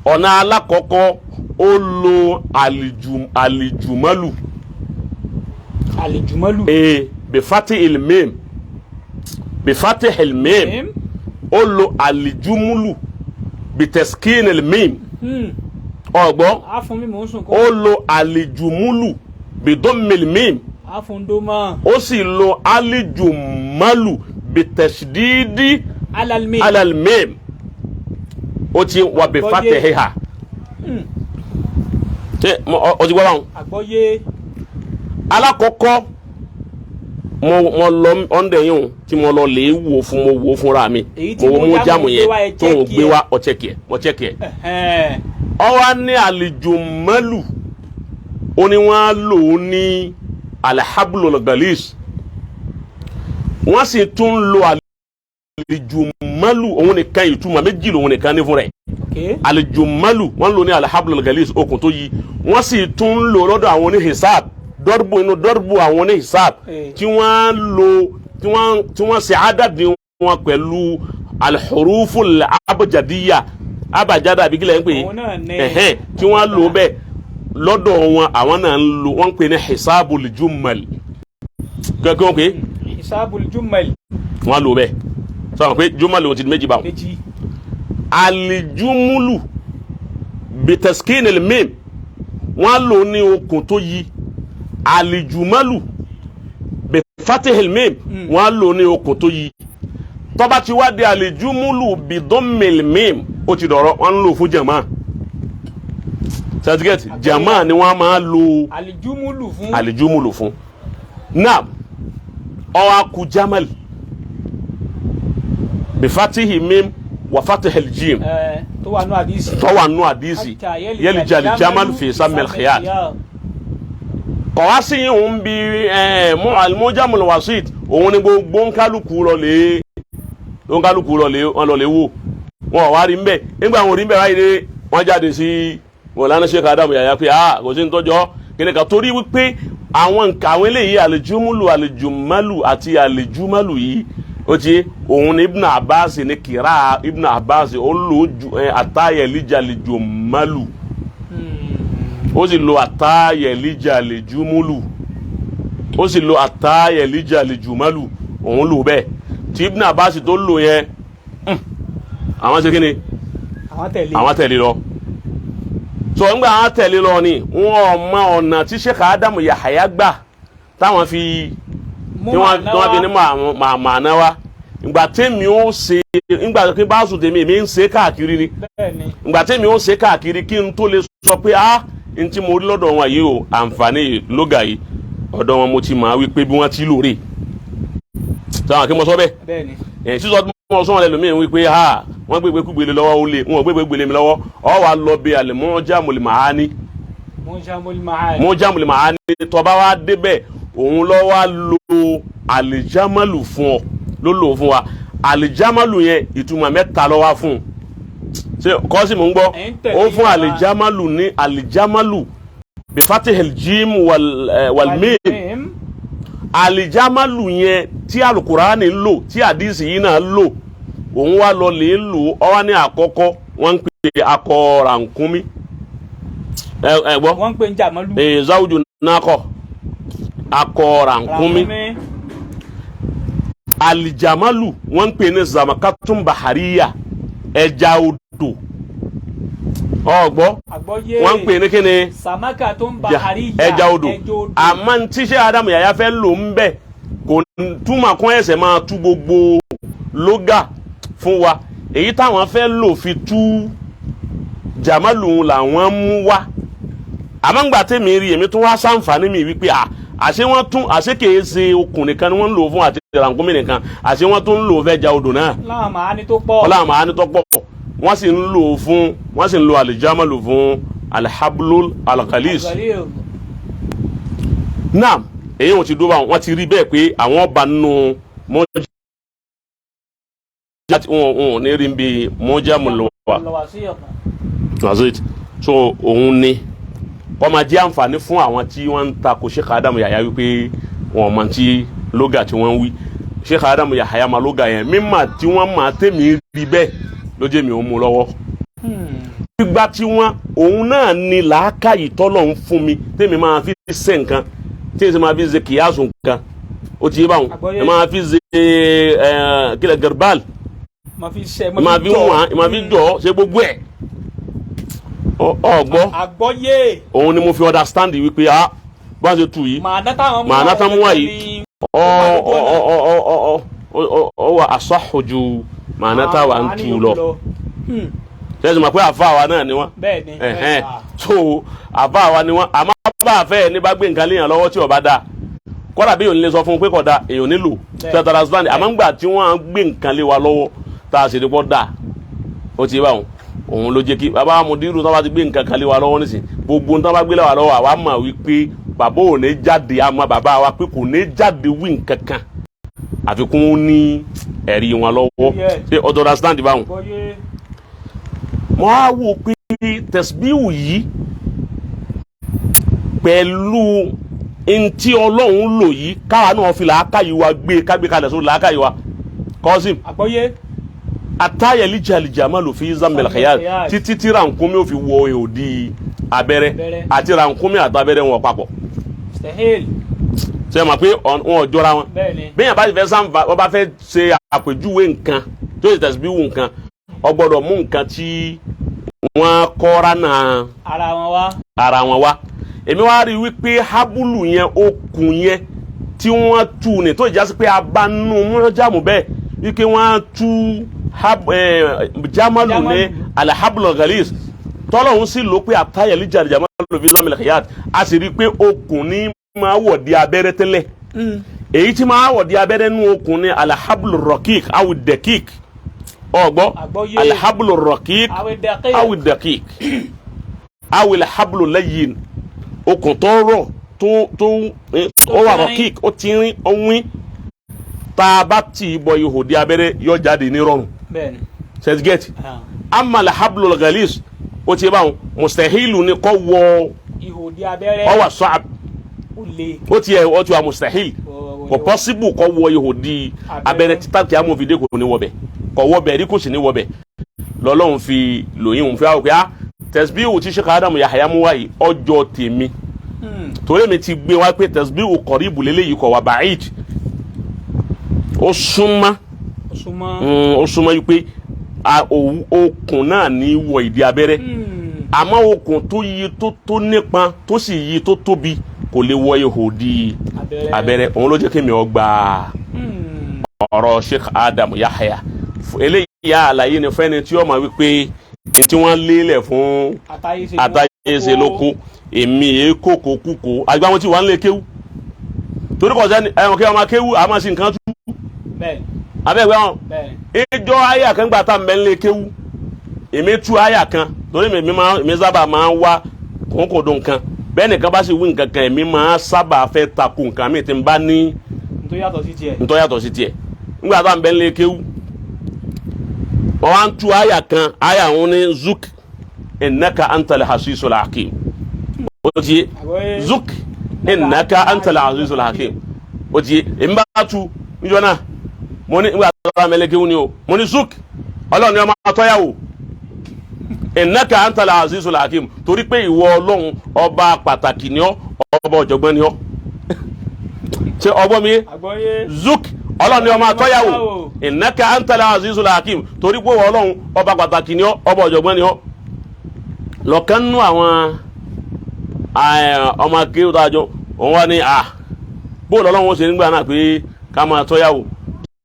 Ọ̀nà alákọ̀ọ́kọ́, ó lo alijumalu. Àlejùmọ́lù. Ee, bifati ilmim, bifati ilmim. Ó lo alijumulu biteskin ilmim. Ọgbọ́n. A fún mi, mò ń sùn Ó kó. lo alijumulu bidomilmim. A fún dómọ. Ó sì lo alijumalu bitẹsididi alalmi. Alalmim, ó ti wà bifati hiha. Ṣé ọ ti gbọ́ báwọn? Àgbọ́yé. Alákọ̀ọ́kọ́, mo lọ ọ̀ndẹ̀ yìí o tí mo lọ lè wò fún, mo wò fúnra mi. Èyí tí Mo wo mo mú jámù gbé yẹn wá, ẹ tó ń check gbé ẹ. wá, ọ check ẹ, mo check ẹ. Ọ wá ní àlejò mọ́lù, ó ní wọ́n á lò ó ní alhablul galis, wọ́n sì tún lo àlejò mọ́lù òun nìkan. Ìtumọ̀ méjì lòun nìkan ní fún rẹ̀. Àlejò mọ́lù, wọ́n lò ní alhablul galis, okùn tó yí. Wọ́n sì tún lò lọ́dọ̀ àwọn oníhisab dọ́rùbù, inú dọ́rùbù àwọn oníhisab tí wọ́n lò, tí wọ́n ṣe àdàdì wọn pẹ̀lú alhurufu abajadiya, abajada àbí kílẹ̀ ń pè é? Òun náà ní. Ẹ̀hẹ́n, tí wọ́n lò bẹ́ẹ̀ lọ́dọ̀ wọn, àwọn náà ń lò, wọ́n ń pè ní hisabul jumal kẹ́kẹ́ wọ́n pè é. Hisabul jumal. Wọ́n lò bẹ́ẹ̀, sọ pé jumal ò ti di méjì báwọn. Méjì. Alijumulu bitaskin mim, wọ́n lò ní okùn tó yí. Alijumalu bifatihil mim, wọ́n lò ní okùn tó yí. Tó bá ti wá di alijumulu bidommil mim, ó ti dọ̀rọ̀ wọ́n ń lò fún jama certificate. Jama ni wọ́n máa lo Alijumulu fún. Alijumulu fún. Naam, ó wá kù jamal bifatihi mim wa fatihil jim. Ẹ tó wà nù àdìsí. Tó wà nù àdìsí yalija aljamal fi sammil khiyat. Kọ̀wá sí yìí òun bí ẹ mú al-Mujamul Wasit, òun ni gbogbo nkálukú lọ lè nkálukú lọ lè wọn lọ lè wò. Wọn ò wá rí nbẹ. Nígbà wọn ò rí nbẹ báyìí dé, wọn jáde sí Mọ̀lánà Sheikh Adamu Yahya pé ah, kò sí ní tọ́jọ́ kíni kan, torí wípé àwọn nǹkan àwọn eléyìí, àlejúmúlù, àlejùmálù àti àlejúmálù yìí, Ó ti òun ní Ibn Abbas ní kìrá Ibn Abbas, ó lò ju ẹ àtàyẹ̀líjàlejò málù, ó sì lo àtàyẹ̀líjàlejò, ó sì lo àtàyẹ̀líjàlejò málù. Òun lò bẹ́ẹ̀. Tí Ibn Abbas tó lò yẹn, àwọn ṣe kí ni? Àwọn tẹ̀lé. Àwọn tẹ̀lé lọ. So ńgbà àwọn tẹ̀lé lọ ni wọn ò mọ ọ̀nà tí Sheikh Adamu Yahaya gbà táwọn fi mú tí wọ́n màná tí wọ́n fi wá. ní màná wá. Ìgbà tèmi ó ṣe, ìgbà tí bá sùn tèmi, èmi ń ṣe káàkiri ni. Bẹ́ẹ̀ ni. Ìgbà tèmi ó ṣe káàkiri kí n tó lè sọ pé a n tí mo rí lọ́dọ̀ wọn yìí o, àǹfààní lóga yìí, ọ̀dọ̀ wọn mo ti máa wí pé bí wọ́n ti lóore táwọn kí mo sọ bẹ́ẹ̀. Bẹ́ẹ̀ ni. Ẹ̀ sísọ tí mo sọ wọn lẹ́nu mi wípé ha, wọ́n gbégbé kúgbélé lọ́wọ́, ó lè wọn ò gbégbé gbélé mi lọ́wọ́. Ọ wà lọ bí al-Mu'jamul Ma'ani. Mujamul Ma'ani. Mu'jamul Ma'ani, tó bá wá débẹ̀, òun lọ wá lo àlìjámálù fún ọ, ló lò fún wa. Àlìjámálù yẹn, ìtumọ̀ mẹ́ta ló wá fún un. Ṣé kọ́sì mò ń gbọ́? Ẹ̀ ń tẹ̀lé Ó fún wa. àlìjámálù ní àlìjámálù bifatihil jim wal mim. Mim. Àlìjámálù yẹn tí alukurani ń lò, tí àdìsí yìí náà lò, òun wá lọ lè lò ọ wá ní àkọ́kọ́, wọ́n ń pè akọ rànkúnmí. Ẹ gbọ́. Wọ́n ń pè ní jàmọ́lù. Ee, zawuju nakọ, akọ rànkúnmí. Ràkúnmí. Alijamalu, wọ́n ń pè ní zamakatun bahariya, ẹja odò. Ọgbọ́? Àgbọ́yé. Wọ́n ń pè ní kíni? Samaka tó ń ba àríyá. Ẹja odò. Àmọ́ ní tíṣe Adamu Yàyà fẹ́ lò ń bẹ̀, kò túmọ̀ kún ẹsẹ̀ máa tú gbogbo lóga fún wa. Èyí táwọn fẹ́ lò fi tú jamalu làwọn mú wá. Àmọ́ ńgbà tèmi rí, èmi tún wá sàǹfààní mi wípé à àṣé wọ́n tún, àṣé kìí ṣe okùn nìkan ni wọ́n ń lò fún àti rànkúnmí nìkan, àṣé wọ́n tún ń lò fẹ́ ja odò náà. Láwọn màá ní tó pọ̀. Ọlọ́run màá ní tọ́pọ̀. Wọ́n sì ń lò fún, wọ́n sì ń lo alijamalu fún alhablul alghalis. Àgbàlẹ́. Naam, èyí wọn ti dúró báwọn. Wọ́n ti rí bẹ́ẹ̀ pé àwọn ọba nínú mọ́jà wọn ò ní rí bí mọ́jà mọ̀lọ́wà. Lọ́wọ́ sí ọ̀kan. That's it. So òun ni wọ́n máa jẹ́ àǹfààní fún àwọn tí wọ́n ń ta kò Sheikh Adamu Yahaya wípé wọn mọ̀ tí lóga tí wọ́n ń wí. Sheikh Adamu Yahaya máa lóga yẹn mímà tí wọ́n máa tẹ̀mí rí bẹ́ẹ̀ ló jẹ́ mi ò mú lọ́wọ́. Gbígbá tí wọ́n, òun náà ni làákàyè tọ́lọ̀ ń fún mi tèmi máa fi ṣe nǹkan, tí èsì máa fi ṣe kìyàsù nǹkan. Ó ti yé báwọn. Àgbọ́yé. Ẹ máa fi ṣe ẹ kílẹ̀ garbal. Ma fi ṣe. Ẹ máa fi wọ́n, ẹ máa fi jọ ṣe gbogbo ẹ̀. Ọgbọ́? Àgbọ́yé. Òun ni mo fi understand wípé ah, bá ṣe tu yìí, Màá dá táwọn mú. Màá ná tán mú wá yìí. Ọ ọ ọ ọ ọ ọ ọ ọ wà asahhu ju màá táwa ń tu lọ. Ṣe é mọ̀ pé àfa wa náà ni wọ́n? Bẹ́ẹ̀ ni. Ẹ̀hẹ́n. So àfa wa ni wọ́n, àmọ́ bá a fẹ́ ní bá gbé nǹkan léèyàn lọ́wọ́ tí ó bá dáa, kọ́dà bí èèyàn lè sọ fún un pé kò dáa, èèyàn nílò Bẹ́ẹ̀. ṣe understand? Àmọ́ ńgbà tí wọ́n á gbé nǹkan lé wa lọ́wọ́ tá a sì rí pọ́ dáa, ó ti bá wọn, òun ló jẹ́ kí bàbá mudiru tó bá ti gbé nǹkan kan lé wa lọ́wọ́ nísìn, gbogbo tó bá gbé lé wa lọ́wọ́, àwa mọ̀ wípé bàbá ò ní jáde, àmọ́ bàbá wa pé kò ní jáde wí nǹkan kan àfikún ní ẹ̀rí wọn lọ́wọ́. Ṣé o understand báwọn? Àgbọ́yé. Mo á wò pé tẹ̀síbíù yìí pẹ̀lú ntí Ọlọ́run lò yìí, káwa náà fi làákàyè wa gbé, kágbé kalẹ̀ sórí làákàyè wa, kọ́sìm. Àgbọ́yé. Atayẹli jalija lò fi zamil khayal, títí tí rànkúnmí ò fi wọ òdi abẹ́rẹ́. Abẹ́rẹ́. Àti rànkúnmí àti abẹ́rẹ́ wọn papọ̀. Sahel. Ṣe é mọ̀ pé wọn ò jọra wọn? Bẹ́ẹ̀ ni. Bẹ́ẹ̀ bá ti fẹ́ sanfa, wọ́n bá fẹ́ ṣe àpèjúwe nǹkan tó ṣe tẹ̀síbíwù nǹkan, ó gbọ́dọ̀ mú nǹkan tí wọ́n kọ́ra náà ara wọn wá. Ara wọn wá. Èmi wá rí i wípé hábùlù yẹn, okùn yẹn tí wọ́n tú ní tó jásí pé abanú mọ́jámù bẹ́ẹ̀ wípé wọ́n tú jamalu ní Jamalu. Alhablu ghalis tọ́lọ́hún sì ló pé àtayẹ̀lì jàre jamalu fi zamil khiyat. A sì rí i pé okùn ní máa wọ̀ di abẹ́rẹ́ tẹ́lẹ̀. Èyí tí máa wọ̀ di abẹ́rẹ́ nú okùn ní alhablu rọ̀kík awi dẹ̀kík. Ọ̀gbọ́? Àgbọ́yé. Alhablu rọ̀kík Awi dẹ̀kík. Awi dẹ̀kík awi alhablu layyin, okùn tó rọ̀ tó ó wà tínrín. Rọ̀kík, ó tínrín, ó wín, tá a bá tì í bọ ihò di abẹ́rẹ́, yọ jáde ní rọrùn. Bẹ́ẹ̀ ni. Ṣẹ́tìgẹ́tì? Ah. Ama alhablu ghalis, ó ti báwọn, mustahilu ni kọ́ wọ Ihò di abẹ́rẹ́. Ọ wà sọ́ab. Ó le. Ó ti yẹ, ó ti wà mustahil. Kò Kò possible kọ́ wọ ihò di abẹ́rẹ́ títà kí amòfin kò ní wọbẹ̀, kò wọbẹ̀ rí, kò sì ní wọbẹ̀. Lọ́lọ́run fi lòyìn òun fi wá wò pé ah, tẹ̀síbíhù tí Sheikh Adamu Yahaya mú wáyé ọjọ́ tèmi, torí mi ti gbé wá pé tẹ̀síbíhù kọ̀ríbù lélẹ́yìí, kọ̀ wá ba'id, ó súnmọ́. Ó súnmọ́. Ó súnmọ́ yìí pé okùn náà ní wọ ìdí abẹ́rẹ́, àmọ́ okùn tó yí tó nípọn, tó sì yí tó tóbi, kò lè wọ ihò di abẹ́rẹ́. Abẹ́rẹ́ òun ló jẹ́ kí mi ò gba ọ̀rọ̀ Sheikh Adam Yahya. Eléyìí yà àlàyé ni fẹ́ni tí ó máa wí pé n tí wọ́n lélẹ̀ fún àtàyèsè. Àtàyèsè ló kó èmi èé kókó kúkó àgbà wọn tí wà ń lè kéwú, torí kò sẹ́ni ẹ̀wọ̀n kí wọ́n máa kéwú àmọ́ sí nǹkan tú abẹ́gbẹ́ wọn. Ìjọ àyà kan gbà tá n bẹ́ ń lè kéwú, èmi tú àyà kan, torí mi máa mi sábà máa ń wá kónkòdó nǹkan bẹ́ẹ̀. Nìkan bá sì wí nǹkan kan, èmi máa sábà fẹ́ takò nǹkan mi tí n bá ní tó yàtọ̀ sí tiẹ̀. Ntọ́ yàtọ̀ sí tiẹ̀. Nígbà tá n bẹ́ ń lè kéwú, wọ́n wá ń tú àyà kan, àyà wọn ní zuk innaka antal hasisul hakim. Ó ti yé? Àgbọ́yé. Zuk innaka antal azizul hakim. Ó ti yé? Èmi bá tu níjọ́ náà, mo ní nígbà tó bá mẹlẹ́kẹ́ wú ni o, mo ní zuk, Ọlọ́run ni ọmọ atọ́yàwó, innaka antal azizul hakim, torí pé ìwọ Ọlọ́run ọba pàtàkì ni ọ́, ọba ọ̀jọ̀gbọ́n ni ọ́. Ṣé ọgbọ́n mi yé? Àgbọ́yé. Zuk, Ọlọ́run ni ọmọ atọ́yàwó, innaka antal azizul hakim, torí pé ìwọ Ọlọ́run ọba pàtàkì ni ọ́, ọba ọ̀jọ̀gbọ́n ni ọ́. Lọ́kàn nú àwọn ọmọ akéwò tó àjọ òun wá ní à bóòlù Ọlọ́run ó ṣe nígbà náà pé ká máa tọ́yàwó,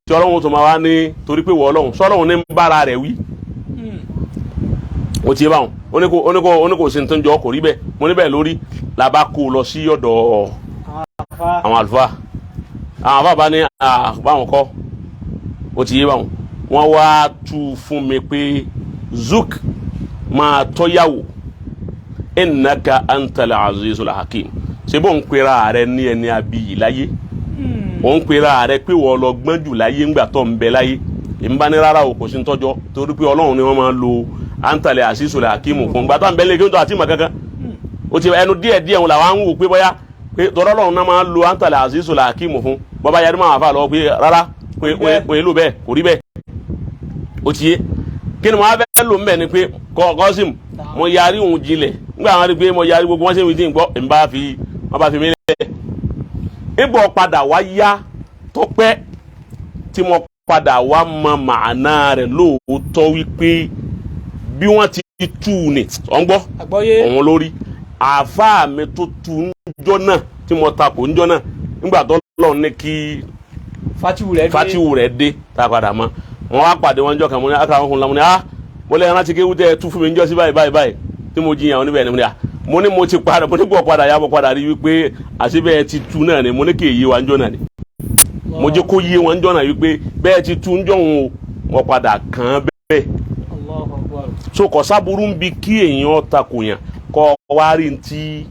tí Ọlọ́run tó máa wá ní torí pé ìwọ Ọlọ́run sọ́lọ́run ní ń bára rẹ̀ wí. Ó ti yé báwọn. Ó ní kò sí ní tó ń jọ, kò rí bẹ́ẹ̀. Mo ní bẹ́ẹ̀ lórí la bá kó o lọ sí ọ̀dọ̀ àfa. Àwọn àlùfáà, àwọn àlùfáà bá ní báwọn kọ́. Ó ti yé báwọn. Wọ́n wá tú fún mi pé zuk, máa tọ́yàwó, innaka antal azizul hakim. Ṣé bó ń pera rẹ ní ẹni abiyì láyé, ó ń pera rẹ pé wọ́n lọ gbọ́n jù láyé ńgbà tó ń bẹ láyé? Èmi bá ní rárá o, kò sí ń tọ́jọ́, torí pé Ọlọ́run ni wọ́n máa lo antal azizul hakim fún gbà tó ń bẹ lé kí n tó àti ìmọ̀ kankan. Ó ti ẹnu díẹ̀ díẹ̀ wọn làwọn ń wò pé bóyá pé tọ́lọ́ Ọlọ́run náà máa lo antal azizul hakim fún. Bọ́bá yarí máa fà lọ pé rárá, pé pé lò bẹ́ẹ̀, kò rí bẹ́ẹ̀. Ó ti yé. Kí ni mo á fẹ́ lò ń bẹ̀ ni pé kọ́sìm, mo yarí òun jinlẹ̀. Nígbà wọn rí pé mo yarí, gbogbo wọn ṣe ń wí gbọ́, èmi bá fi wọn bá fi mí lẹ̀. Nígbà padà wá yá tó pẹ́ tí mo padà wá mọ màánà rẹ̀ lóòótọ́, wípé bí wọ́n ti tú u ní ọ̀ ń gbọ́. Àgbọ́yé. Òun lórí àáfàá mi tó tu ńjọ́ náà tí mo takò ńjọ́ náà, nígbà tó lọ́ọ̀ ní kí fatiwu rẹ̀ dé. Fatiwu rẹ̀ dé tá a padà mọ́ wọn wá pàdé wọn jọ kàn. Mo ní akara wọn kún la. Mo ní ah, mo lè rántí kéwú tẹ tú fún mi njọ́ sí báyìí báyìí báyìí tí mo jiyàn oníbẹ̀ ni. Mo ní ah, mo ní mo ti padà, mo ní gbọ́ padà yá, mo padà rí wípé àṣebẹ̀ ti tú náà ni. Mo ní kì í yé wa njọ́ náà ni. Mo jẹ́ kó yé wọn njọ́ náà wípé bẹ́ẹ̀ ti tú njọ́ òun o, mo padà kàn án bẹ́ẹ̀. Allahu Akbar. So kò sábúrú ń bi kí èèyàn takò yàn kọ́ wá rí ntí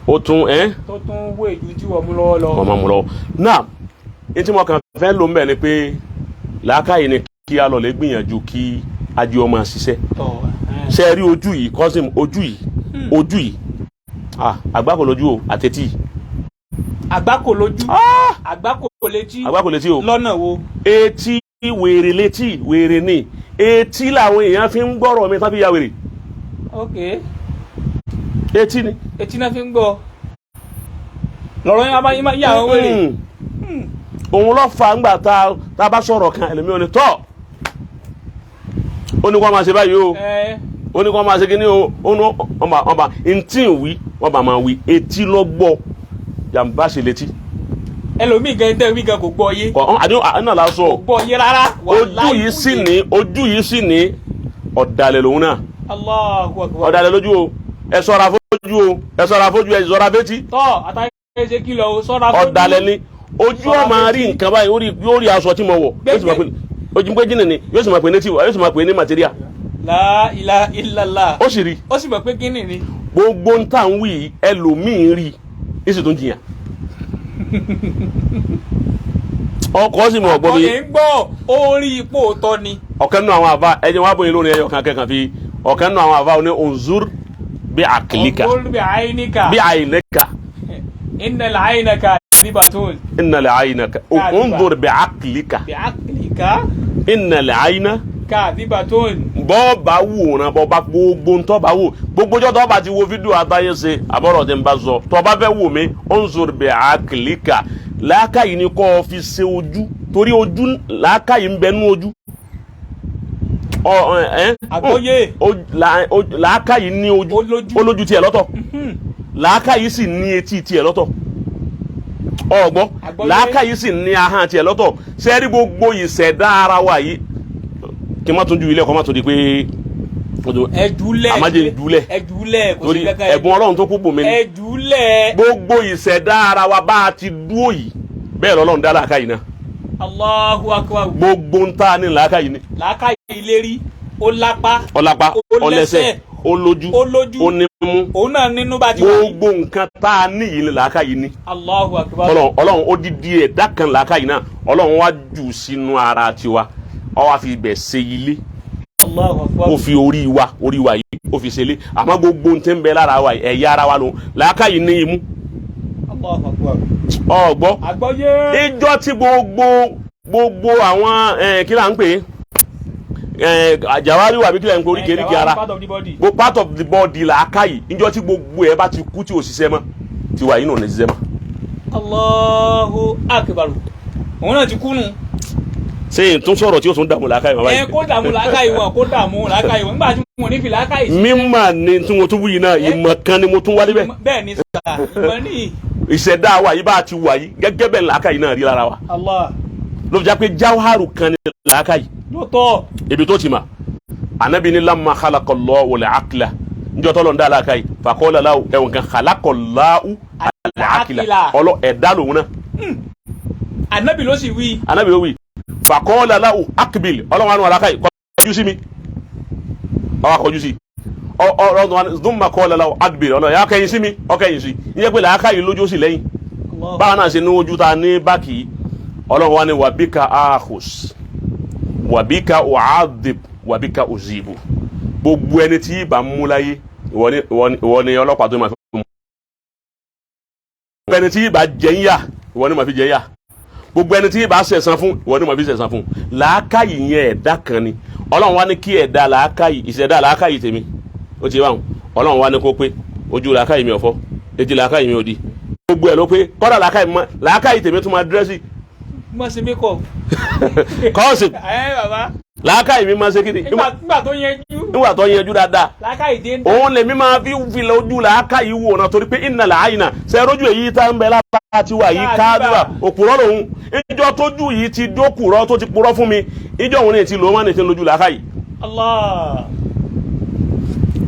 ó tún ẹ́ tó tún wé ju tí wọ́n mú lọ́wọ́ lọ. Wọ́n máa mú lọ́wọ́ náà. Ní tí mo kàn fẹ́ ló ń bẹ̀ ni pé làákàyè ni kí a lọ lè gbìyànjú kí ajé ọmọ ṣiṣẹ́. Tọ̀ ẹ̀. Ṣe rí ojú yìí, cousin, ojú yìí, ojú yìí, ah, àgbákò lójú o, àtẹ̀tí. Àgbákò lójú, àgbákò létí. Àgbákò létí o. Lọ́nà wo? Etí wèrè, létí wèrè ni. Etí làwọn èèyàn fi ń gbọ́rọ̀ mi tán fi ya wèrè. Ok. Etí ni. Etí náà fi ń gbọ́ lọ́rọ̀ yẹn, máa ń yà àwọn wèrè. Òun lọ fa ńgbà tá a bá sọ̀rọ̀ kan, ẹlòmíràn ni tọ́ ó ní kó máa ṣe báyìí o, ẹ ó ní kó máa ṣe kíní o, ó ní wọ́n bá ntí ń wí, wọ́n bá máa wí. Etí lọ gbọ́, jàǹbá ṣe létí. Ẹlòmíì gan tẹ́ wí gan kò gbọ́ yé. Kọ àdéhùn àná la sọ. Kò gbọ́ yé rárá. Ojú yìí sì ní, ojú yìí sì ní, ọ̀dàlẹ̀ lòun náà. Allahu Akbar. Ọ̀dàlẹ̀ lójú o. Ẹ ṣọ́ra fojú o, ẹ ṣọ́ra fojú, ẹ ṣọ́ra fétí. Tọ́ àtàyè ṣe kìlọ̀ o, ṣọ́ra fojú. Ọ̀dàlẹ̀ ni ojú. Ṣọ́ra Ọ̀ máa rí fétí. nǹkan báyìí, ó rí, yóò rí aṣọ tí mo wọ̀, yóò sì máa pè ojú pé jìnnà ni, yóò sì máa pè ní tiwa, yóò sì máa pè ní material. La ilaha illallah. Ó sì rí. Ó sì mọ̀ pé kíni ni. Gbogbo ń tà ń wí, ẹlòmíín rí i sì tún jiyàn. Ọkọ̀ sì mọ̀ ọ̀gbọ́n mi. Ọ̀yẹ́ ń gbọ́ orí ipò tọ́ ni. Ọ̀kan nínú àwọn àfa ẹ̀jẹ̀ wọn abóyin lónìí, ẹ̀yọ̀ kan kẹ́kàn fi ọ̀kan nínú àwọn àfa oní unzur bí àkìlíkà. Unzur bi aynika. Bí àìlẹ́kà. Innal aynaka. Kadhibatun. Innal ayna unzur bi aqlika. Bi aqlika. Innal ayna kadhibatun. Bọ́ọ̀bà wòran, bọ́ọ̀bà gbogbo ntọ́ba wò, gbogbo jọ́ tọ́ba ti wo fídíò àtàyè ṣe àbọ̀rọ̀ tí n bá sọ, tọ́ba fẹ́ wò mí, unzur bi aqlika. Làákàyè ni kò fi ṣe ojú, torí ojú làákàyè ń bẹ nú ojú. Àgbọ́yé. Làákàyè ní ojú, olójú tiẹ̀ lọ́tọ̀, làákàyè sì ní etí tiẹ̀ lọ́tọ̀, ọ̀gbọ́n, làákàyè sì ní ahọ́n tiẹ̀ lọ́tọ̀. Sẹ́rí gbogbo ìṣẹ̀dá ara wa yìí, kí n má tún ju ilé ẹ̀kọ́, má tún di pé ẹ̀dúlẹ̀ àmájẹ ìdúlẹ̀, ẹ̀dúlẹ̀ kò sí torí kankan ẹ̀bùn Ọlọ́run tó kú bùn mi ni. Ẹ̀dúlẹ̀. Gbogbo ìṣẹ̀dá ara wa bá a ti dúró yìí, bẹ́ẹ̀ lọ́lọ́run dá làákàyè náà. Allahu akbar. Gbogbo ń tá ní làákàyè ni. Làákàyè ìlérí, ó lápá, ọlápá, ọlẹ́sẹ̀, olójú, olójú, onímú, òun náà nínú bá ti wà. Gbogbo nǹkan tá a ní yìí ni làákàyè ni. Allahu akbar. Ọlọ́run ó dídí ẹ̀dá kan làákàyè náà, Ọlọ́run wá jù sínú ara tiwa, ó wá fi ibẹ̀ ṣe ilé. Allahu akbar. Ó fi orí wa yìí ó fi ṣe ilé, àmọ́ gbogbo ń tẹ́ ń bẹ lára wa yìí, ẹ̀yà ara wa lòun làákàyè ní imú. Allahu akbar. Ọ̀gbọ́. Àgbọ́yé. Ìjọ tí gbogbo àwọn kí là ń pè é, àjàwárí wà bí kí là ń pè oríkèéríkèé ara, part of the body. Gbogbo part of the body làákàyè, ìjọ tí gbogbo ẹ bá ti kú tí ò ṣiṣẹ́ mọ́, tiwa yìí náà ò ní ṣiṣẹ́ mọ́. Allahu akbar. Òun náà ti kú nù. Ṣé n tún sọ̀rọ̀ tí o tún dààmú làákàyè bàbá Ẹ yìí? kó dààmú làákàyè wọn, kó dààmú làákàyè wọn nígbà tí wọn ní fi làákàyè sí. Mímọ̀ ni tí mo tún wí náà, ìmọ̀ kan ni mo tún wálé bẹ́ẹ̀. Bẹ́ẹ̀ ni sà, ìmọ̀ ní. Ìṣẹ̀dá wa yìí bá a ti wà yìí, gẹ́gẹ́ bẹ́ẹ̀ làákàyè náà rí lára wa. Allah. Ló fi jẹ́ pé jáwárù kan ni làákàyè. Lóòótọ́. Ibi tó ti mà, anabi ni lamma khalaqallahu al-aqla, njọ́ tọ́lọ̀ ń dá làákàyè, faqala lahu, ẹ̀wọ̀n kan, khalaqallahu al-aqla, ọlọ́ ẹ̀dá lòun náà. Anabi ló sì wí. Anabi ló wí, faqala lahu aqbil, ọlọ́run àánú làákàyè kọjú sí mi, ọwọ́ kọjú sí ọlọ́run, thumma qala lahu adbir, ọlọ́run yà kẹ́yìn sí mi, ọkẹ́yìn sí ìyẹn pé làákàyè lójú ó sì lẹ́yìn. Báwa náà ṣe ní ojú ta ní báàkì, ọlọ́run wa ni wàbíkà ahùs wàbíkà u'adhib wàbíkà uzibu, gbogbo ẹni tí ibà ń mú láyé, ìwọ ni ọlọ́pàá tó máa fi mú, gbogbo ẹni tí ibà jẹ ń yà, ìwọ ni máa fi jẹ ń yà, gbogbo ẹni tí ibà ṣẹ̀san fún, ìwọ ni máa fi ṣẹ̀san fún. Làákàyè yẹn ẹ̀dá kan ni, ọlọ́run wa ní kí ẹ̀dá làákàyè, ìṣẹ̀dá làákàyè tèmi ó ti báwọn, ọlọ́run wa ní kó pé ojú làákàyè mi ò fọ́, etí làákàyè mi ò di, gbogbo ẹ̀ ló pé, kọ́dà làákàyè tèmi tún máa dírẹ́sì. Má ṣe mékọ̀. Kọ́ọ̀sì. Ẹ bàbá. Làákàyè mi máa ṣe kí ni? Nígbà tó yanjú. Nígbà tó yanjú dáadáa. Làákàyè dé ń dá. Òun lèmi máa fi filẹ̀ ojú làákàyè wò náà, torí pé ìnà làáyìnà ṣe rójú èyí tá ń bẹ lára ti wà yìí, káàdùrà òpùrọ́ lòun, ìjọ tójú yìí ti dókùrọ́ tó ti purọ́ fún mi, ìjọ òun ní ti lò ó má ní ti lójú làákàyè. Allah.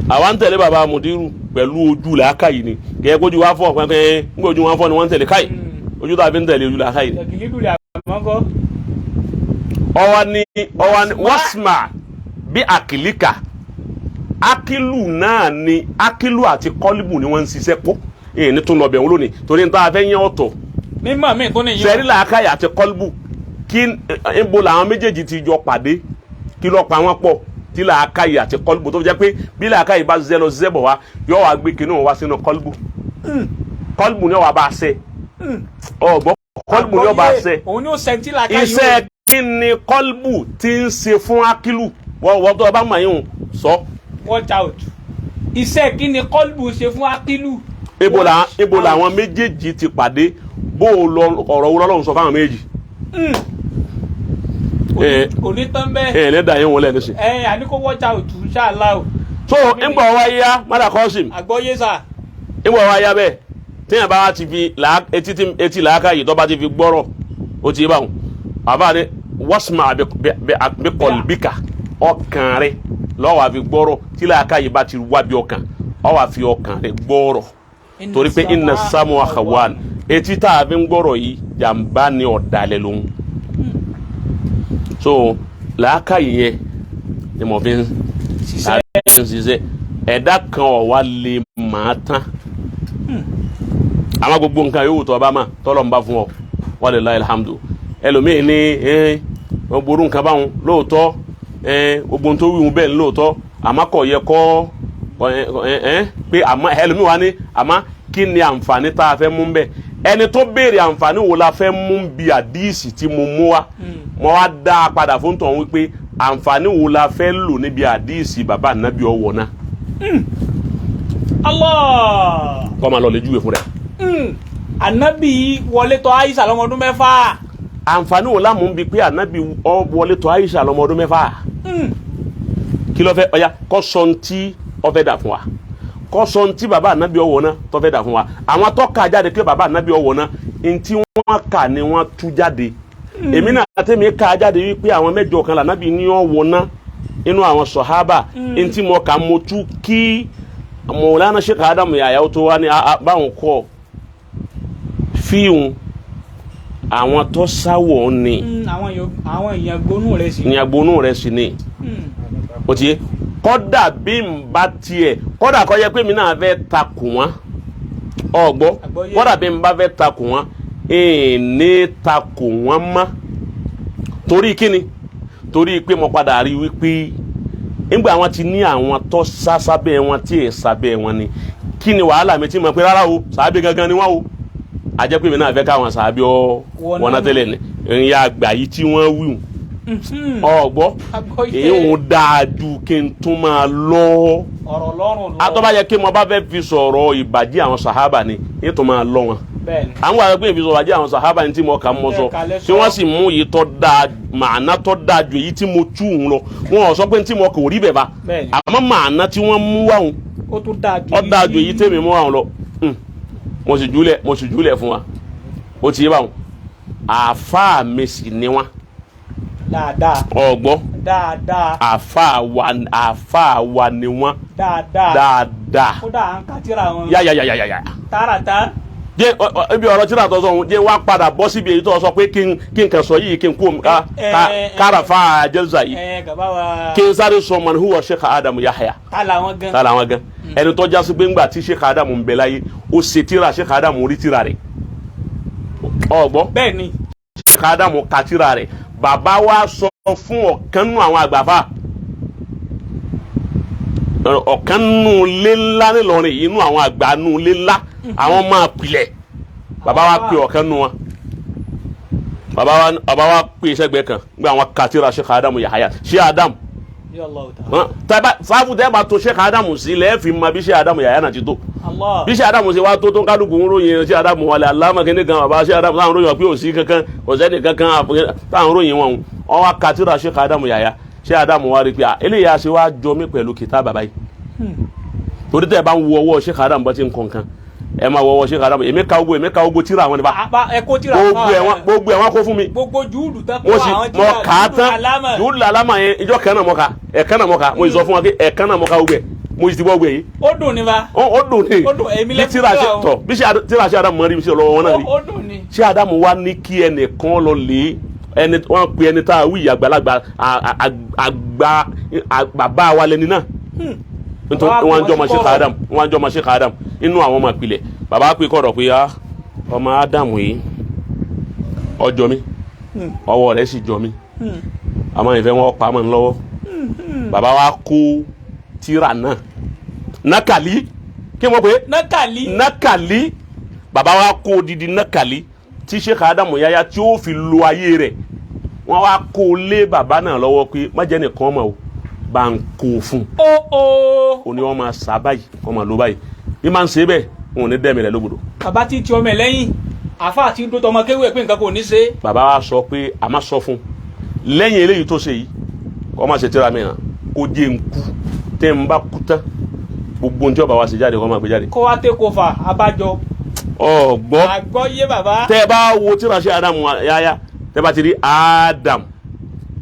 Àwa ń tẹ̀lé bàbá Mùdírù pẹ̀lú ojú làákàyè ni, kẹ́ kójú wa fọ́ pẹ́pẹ́ ńgbà ojú wọn fọ́ ni wọ́n ń tẹ̀lé káyì, ojú tó a fi ń tẹ̀lé ojú làákàyè ni. Tẹ̀kìlídùn lè àmọ́kọ́. Ọwọ́ ni wasma bí àkìlíkà, akilu náà ni, akilu àti kọ́líbù ni wọ́n ń ṣiṣẹ́ pọ̀, èyí ní tún lọ bẹ̀ wọ́n lónìí torí ní tá a fẹ́ yẹn ọ̀tọ̀. Mímọ̀ mi tó nìyí. Sẹ́rí làákàyè àti kọ́líbù, kí níbo làwọn méjèèjì ti jọ pàdé? Kí ló pa wọ́n pọ̀ tí làákàyè àti kọ́líbù tó fi jẹ́ pé bí làákàyè bá zẹ́ lọ zẹ́ bọ̀ wá, yóò wá gbé kinní wá sínú kọ́líbù, kọ́líbù ni wàá bá a ṣe, ọ̀gbọ́n, kọ́líbù ni wàá bá a ṣe. Òun ni ó sẹ́ńtì làákàyè. Iṣẹ́ kí ni kọ́líbù ti ń ṣe fún akilu? Wọ́n tó o bá mọ̀ yín sọ. Watch out. Iṣẹ́ kí ni kọ́líbù ṣe fún akilu? Ibo làwọn méjèèjì ti pàdé? Bó o lọ ọ̀rọ̀ wo lọ́lọ́run sọ fáwọn méjì? Kò ní tán bẹ́ẹ̀. Ẹ lẹ́dàá yín wọlé ẹni sìn. Ẹ àní kó watch out ṣáàlá o. So ńgbọ̀ wá yá mada kọ́sìm. Àgbọ́yé sà. Ńgbọ̀ wá yá bẹ́ẹ̀, téèyàn bá wá ti fi etí làákàyè tó bá ti fi gbọ́rọ̀, ó ti bá wọn. Bàbá ni wasma bí kọlbíkà, ọkàn rẹ lọ́wọ́ àfi gbọ́rọ̀, tí làákàyè bá ti wá bí ọkàn, ọ wà fi ọkàn rẹ gbọ́rọ̀, torí pé inna samu akhawan, etí tá a fi ń gbọ́rọ̀ yìí, jàǹbá ni, ọ̀dàlẹ̀ lòun. So làákàyè yẹn ni mo fi ń ṣiṣẹ́. Ẹ̀dá kan ọ̀wá lè máa tán, àmọ́ gbogbo nǹkan yòówù tó o bá mà tọ́lọ̀ ń bá fún ọ, walillahi alhamdu. Ẹlòmíì ní wọ́n ború nǹkan báwọn lóòótọ́, gbogbo tó wíwú bẹ́ẹ̀ lóòótọ́, àmọ́ kò yẹ kọ́ pé àmọ́ ẹlòmíì wá ní àmọ́ kí ni àǹfààní tá a fẹ́ mú bẹ́ẹ̀? Ẹni tó béèrè àǹfààní wo la fẹ́ mú bí àdíìsì tí mo mú wá, mo wá dá a padà fún tọ̀hún wípé àǹfààní wo la fẹ́ lò níbi àdíìsì bàbá ànábì ọwọ́ náà. Allah. Kọ́ máa lọ lè júwe fún rẹ̀. Ànábì wọlé tọ̀ Aisha lọ́mọdún 6. Àǹfààní wo la mú bí pé ànábì wọlé tọ̀ Aisha lọ́mọdún 6? Kí ló fẹ́ ọ̀ya kọ́ sọ ntí ó fẹ́ dà fún wa, kọ́ sọ ntí bàbá ànábì ọwọ́ náà tó fẹ́ dà fún wa. Àwọn tó kà jáde pé bàbá ànábì ọwọ́ náà, ntí wọ́n kà ni wọ́n tú jáde. Èmi náà tẹ́mi kà jáde wípé àwọn 8 kan lànàbì ní ọwọ́ náà inú àwọn sọ̀hábà. Ntí mo kà mo tú kí Mọ̀lánà Sheikh Adamu Yahya tó wá ní báwọn kọ́ fíhun àwọn tó sáwọ̀ ni. Àwọn èèyàn gbónú rẹ̀ sí. Ìyẹn gbónú rẹ̀ sí ni. O ti yé kọ́dà bí n bá tiẹ̀ kọ́dà kọ́ yẹ pé mi náà fẹ́ takò wọ́n ọ̀gbọ́, kọ́dà bí n bá fẹ́ takò wọ́n, èèní takò wọ́n mọ́. Torí kíni? Torí pé mo padà rí wípé nígbà wọn ti ní àwọn tó sá sábẹ́ wọn tí è sábẹ́ wọn ni, kí ni wàhálà mi ti mọ̀ pé rárá o, sàábé gangan ni wọ́n o. Àjẹ́ pé mi náà fẹ́ káwọn sàábé ọ wọn náà tẹ́lẹ̀ ní ìyá àgbà yìí tí wọ́n wíwù ọ̀gbọ́, èyí ń dáa ju kí n tún máa lọ ọ̀rọ̀ lọ́rùn lọ. Atọ́ba yẹ kí mo bá fẹ́ fi sọ̀rọ̀ ìbàjẹ́ àwọn sàhábà ni, yìí tó máa lọ wọn. Àwọn àgbẹ̀ pé ìfi sọ̀rọ̀ ìbàjẹ́ àwọn sàhábà ni tí mo kà mọ́ sọ, tí wọ́n sì mú yìí tọ́ da màánà tọ́ da ju èyí tí mo tú òun lọ. Wọn ò sọ pé tí mo kò rí bẹ̀ bá, àmọ́ màánà tí wọ́n mú wá òun ó dáa ju èyí tèmi mú wá òun lọ. Mo sì júlẹ̀ fún wa, ó ti yé báwọn. Àáfàá mi sì ni wọn. Dáadáa. Ọgbọ́. Dáadáa. Àáfàá wa ni wọn. Dáadáa. Dáadáa. Kódà à ń ka tírà wọn. Yáyáyáyáyá. Tààràtà. Jẹ́ ibi ọ̀rọ̀ tírà tó sọ ohun jẹ́ wá padà bọ́ síbi èyí tó sọ pé kí n kàn sọ yìí kí n kú kára fa jẹ́sà yìí. Kí n sáré sọ man huwa Sheikh Adamu Yahya. Ta làwọn gan. Ta làwọn gan. Ẹni tó jásí pé ńgbà tí Sheikh Adamu ń bẹ láyé, ó ṣe tírà Sheikh Adamu rí tírà rẹ̀. Ọgbọ́. Bẹ́ẹ̀ni. Sheikh Adamu ka tírà rẹ̀. Bàbá wa sọ fún ọ̀kan nù àwọn àgbàfà, ọ̀kan nù lé ńlá nílọrin yìí, nù àwọn àgbà nù lé ńlá àwọn máa pilẹ̀. Bàbá wa pe ọ̀kan nù wọn, bàbá wa pe sẹ́gbẹ̀ẹ́ kan gbé àwọn katira Sheikh Adamu Yahaya. Sheikh Adamu sáfù tẹ́ bá tó Sheikh Adamu sí lẹ́ẹ̀fì ma bí Sheikh Adamu Yahaya náà ti tó. Bí Sheikh Adamu ṣe wá tó tó kálukú ń ròyìn Sheikh Adamu wàlẹ̀ alámakíní kan. Bàbá Sheikh Adamu táwọn ròyìn pé ò sí kankan, kò sẹ́ni kankan táwọn ròyìn wọn. Wọn wá katira Sheikh Adamu Yahaya. Sheikh Adamu wá rí pé eléyà ṣe wá jọ mí pẹ̀lú kìtá bàbá yìí. Torí tẹ́ ẹ bá ń wo ọwọ́ Sheikh Adamu bá ti ń kọ̀ọ̀kan, ẹ máa wọ ọwọ́ Sheikh Adamu. Èmi ka ogo tíra àwọn nípa. Gbogbo ẹ̀ wọ́n kó fún mi. Gbogbo júùdù tán kó àwọn tíra. Mo kà á tán júùdù alámà yẹn ìjọ kan náà mo kà, ẹ̀kan náà mo kà. Mo sọ fún wa pé ẹ̀kan náà mo kà gbogbo ẹ̀, mo sì ti bọ́ gbogbo ẹ̀ yìí. Ó dùn ní ba. Ó dùn ní. Ó dùn èmi lẹ́kùn tíra tọ̀ bí tíra Sheikh Adamu mọ̀ rí mi sí ọlọ́wọ́ wọn náà rí. Ó dùn ní. Sheikh Adamu wa ní kí ẹnìkan lọ lé ẹni wọn pe ẹni tá a wí àgbàlagbà àgbà bàbá wa lẹni náà. Wọn jọ ma Sheikh Adam, wọn jọ ma Sheikh Adam inú àwọn ọmọ ìpìlẹ̀. Bàbá pé kọ̀rọ̀ pé ọmọ Ádámù yìí ọjọ́ mi, ọwọ́ rẹ̀ sì jọ mi, àmọ́ ìfẹ́ wọn pa mọ́ ń lọ́wọ́. Bàbá wa kó tírà náà nákàlí, kí wọ́n pè é nákàlí, nákàlí. Bàbá wa kó odidi nákàlí tí Sheikh Adamu Yahya tí ó fi lo ayé rẹ̀. Wọ́n wá kó lé bàbá náà lọ́wọ́ pé má jẹ́ nìkan mọ̀ o, bá ń kó fún un. Ó ní wọ́n máa sá báyìí, wọ́n máa lo báyìí, bí máa ń ṣe bẹ́ẹ̀, wọn ò ní dẹ́mi rẹ̀ lóbodò. Bàbá tí tí ọmọ ẹ lẹ́yìn àfa àti ń dótọ́ ọmọ kéwé pé nǹkan kò ní ṣe. Bàbá wa sọ pé a máa sọ fún un lẹ́yìn eléyìí tó ṣe yìí, kó má ṣe tíra mìíràn, kó jẹ́ ń kú. Tẹ́ ń bá kú tán, gbogbo ohun tí ọba wa ṣe jáde, kó máa gbé jáde. Kó wá tẹ́ kó fà abájọ. Ọgbọ́. Àgbọ́yé bàbá. Tẹ́ ẹ bá wo tíra Sheikh Adamu Yahya, tẹ́ bá ti rí Adam,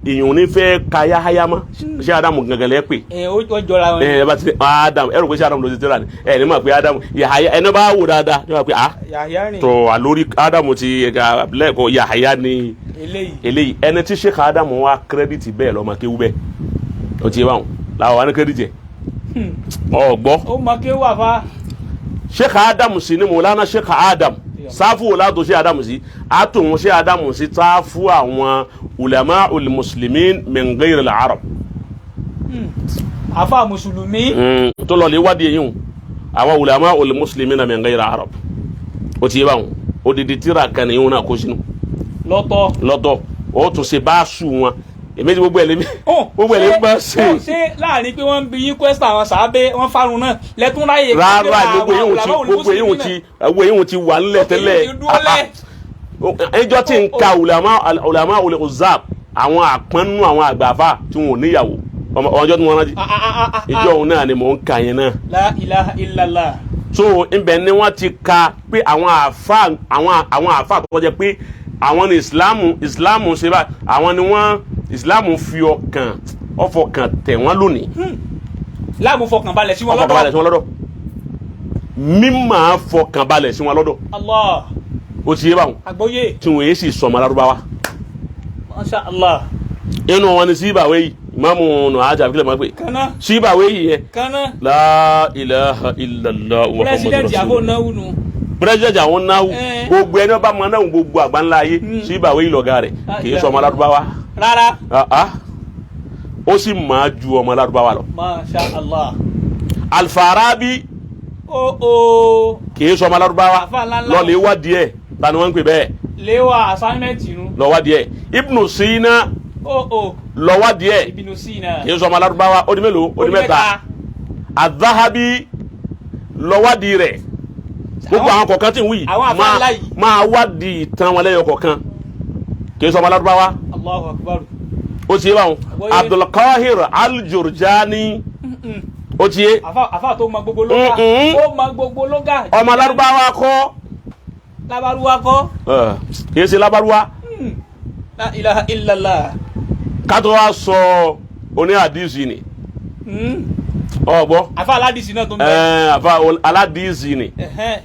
èèyàn ní fẹ́ ka Yahaya mọ́, Sheikh Adamu gangan lẹ́ pè. Ẹ ó jọra wọn. Ẹ bá ti rí Adam, ẹ rò pé Sheikh Adamu ló ti tíra ni, ẹ ní ma pé Adam Yahaya. Ẹni bá wò dáadáa ní ma pé ah tọ́ àlórí Adamu ti lẹ́ẹ̀kọ́ Yahaya ni eléyìí. Ẹni tí Sheikh Adamu wa kírẹ́dìtì bẹ́ẹ̀ lọ́ọ́ ma kéwú bẹ́ẹ̀, ó ti yé báwọn làwọn wà ní kírẹ́dìtì ẹ̀ ọgbọ́. Ó ma kéwú àfa. Sheikh Adamu sí ni Mọ̀lánà Sheikh Adam sáfù wòlátò Sheikh Adamu sí àtòun Sheikh Adamu sí sáfù àwọn ulama ul-muslimin min ghayr al-arab. Àfa mùsùlùmí. Tó lọ lè wádìí yìí o, àwọn ulama ul-muslimin min ghayr al-arab. Ó ti yé báwọn Odidi tíra kan ní ìhun náà kó sínú Lọ́tọ̀. lọ́tọ̀. Ó tún ṣe bá sùn wọn, èmi ti gbogbo ẹ̀ lémi, gbogbo ẹ̀ lè bá ṣe. Ṣé láàrin pé wọ́n ń bi yín kwẹ́sítà, àwọn sàábé wọ́n fárun náà lẹ́tún ráyè? Rárá, gbogbo yìí ti wà nílẹ̀ tẹ́lẹ̀. Ẹjọ́ tí ń ka ulama ulama ul-uzzab, àwọn àpọ́nú, àwọn àgbààfà tí wọn ò níyàwó, ọjọ́ tí wọ́n rántí ìjọ òun náà ni mò ń ka yẹn náà. La ilaha illallah. So ibẹ̀ ni wọ́n ti ka pé àwọn àfa, àwọn àfa tó jẹ́ pé àwọn ní Ìsìlámù ṣe báyìí, àwọn ni wọ́n Ìsìlámù fi ọkàn ọfọkàn tẹ̀ wọ́n lónìí. Láàmú fọkànbalẹ̀ sí wọn lọ́dọ̀. Ọfọkànbalẹ̀ sí wọn lọ́dọ̀, mímọ̀ fọkànbalẹ̀ sí wọn lọ́dọ̀. Allah. Ó ti yé báwọn. Àgbọ́yé. Tí wọ́n yé sì sọmọ Lárúbáwá. Masha Allah. Inú wọn ni síbàwé yìí, ìmáàmù nùhàjà àbíkílẹ̀ máa pè Kaná. síbàwé yìí yẹn. Kaná. La ilaha illallah muhammadu Pírẹsidẹ́ntì àbò rasulullah. náwó nu. Pírẹsidẹ́ntì àwọn náwó. Gbogbo ẹni ọba máa náwó, gbogbo àgbáńlá ayé, síbàwé yìí lọ̀gá rẹ̀, kì í sọmọ Lárúbáwá. Rárá. Ah, ah. Ó sì máa ju ọmọ Lárúbáwá lọ. Masha Allah. Alfarabi. Ó o. Kì í sọmọ Lárúbáwá. Àfa ńlá ńlá. Lọ́ọ̀lì wádìí ẹ̀, ta ni wọ́n ń pè bẹ́ẹ̀? Léwà assignment nu. Lọ wádìí ẹ̀, Ibnu Sina. Ó o. Lọ wádìí ẹ̀. Ibn Sina. Kì í sọmọ Lárúbáwá. Ó di mélòó? Ó di mẹ́ta. Azahabi, lọ wádìí rẹ̀. Gbogbo àwọn kọ̀ọ̀kan tí ń wí Àwọn àfa ńlá yìí. máa wádìí ìtàn wọn lẹ́yọ kọ̀ọ̀kan, kì í sọmọ Lárúbáwá. Allahu akbar. Ó ti yé báwọn. Àgbọ́yé. Abdulkahir Aljurjani, ó ti yé. Àfa tó mọ gbogbo lóga. Ó mọ gbogbo lóga. Ọmọ Lárúbáwá kọ́. Lábárúwá kọ́. Kì í ṣe Lárúbáwá. La ilaha illallah. Kátó wá sọ oní àdìsí ni ọgbọ́. Àfa aládìsí náà tó ń bẹ. Àfa aládìsí ni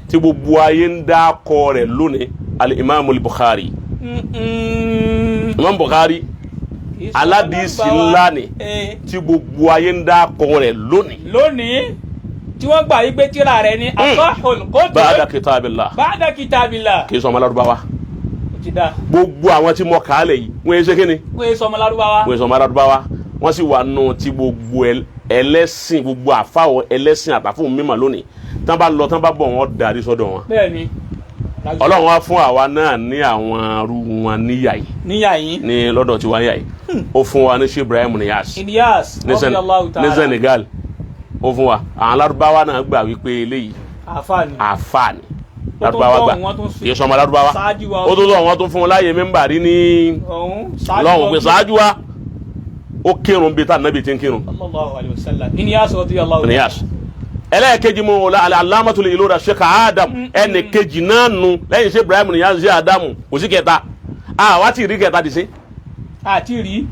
tí gbogbo ayé ń dá kọ rẹ̀ lónìí, al-Imam Bukhari. Imam Bukhari, Kì í sọ aládìsí Lárúbáwá. ńlá ni tí gbogbo ayé ń dá kọ rẹ̀ lónìí. Lónìí tí wọ́n gbà yí pé tíra rẹ̀ ni asahul kutub. Ba'da kitabillah. Ba'da kitabillah. Kì í sọ ọmọ Lárúbáwá. Ó ti dá. Gbogbo àwọn tí mo kà á lẹ̀ yìí, wọ́n yé ṣe kí ni? Wọ́n yé sọmọ Lárúbáwá. Wọ́n yé sọ ọmọ Lárúbáwá. Wọ́n sì wà nù tí gbogbo ẹlẹ́sìn, gbogbo àfáwọ̀ ẹlẹ́sìn àtàfún mímọ̀ lónìí, tán bá lọ, tán bá bọ̀, wọ́n darí sọ́dọ̀ wọn. Bẹ́ẹ̀ ni. Ọlọ́run wá fún àwa náà ní àwọn arú wọn níyà yìí. Níyà yín. Ní lọ́dọ̀ tí wọ́n yà yìí, ó fún wa ní Sheikh Ibrahim Niass. Ilyas. Radiyallahu ta'ala. Ní Senegal, ó fún wa. Àwọn Lárúbáwá náà gbà wípé eléyìí Àfa ni. àfáà ni. Ó tún Lárúbáwá tọ́ gbà òun, wọ́n tún kì í sọmọ Lárúbáwá. Ṣáájú wa. Ó tó tọ́ wọn, tó fún un láàyè mímbàrí ní Ọ̀hún ṣáájú lọ́hùn wa. pé ṣáájú wa, ó kírun bíi tá nàbì tí ń kírun. Sallallahu alayhi wa sallam. Ilyas radiyallahu ta'ala. Niass ẹlẹ́ẹ̀kejì mu Alamatul Ilora, Sheikh Adam, ẹnì kejì náà nu lẹ́yìn Sheikh Ibrahim Niass, Sheikh Adam, kò sí kẹta, àwa ti rí kẹta dì sí. Àti rí.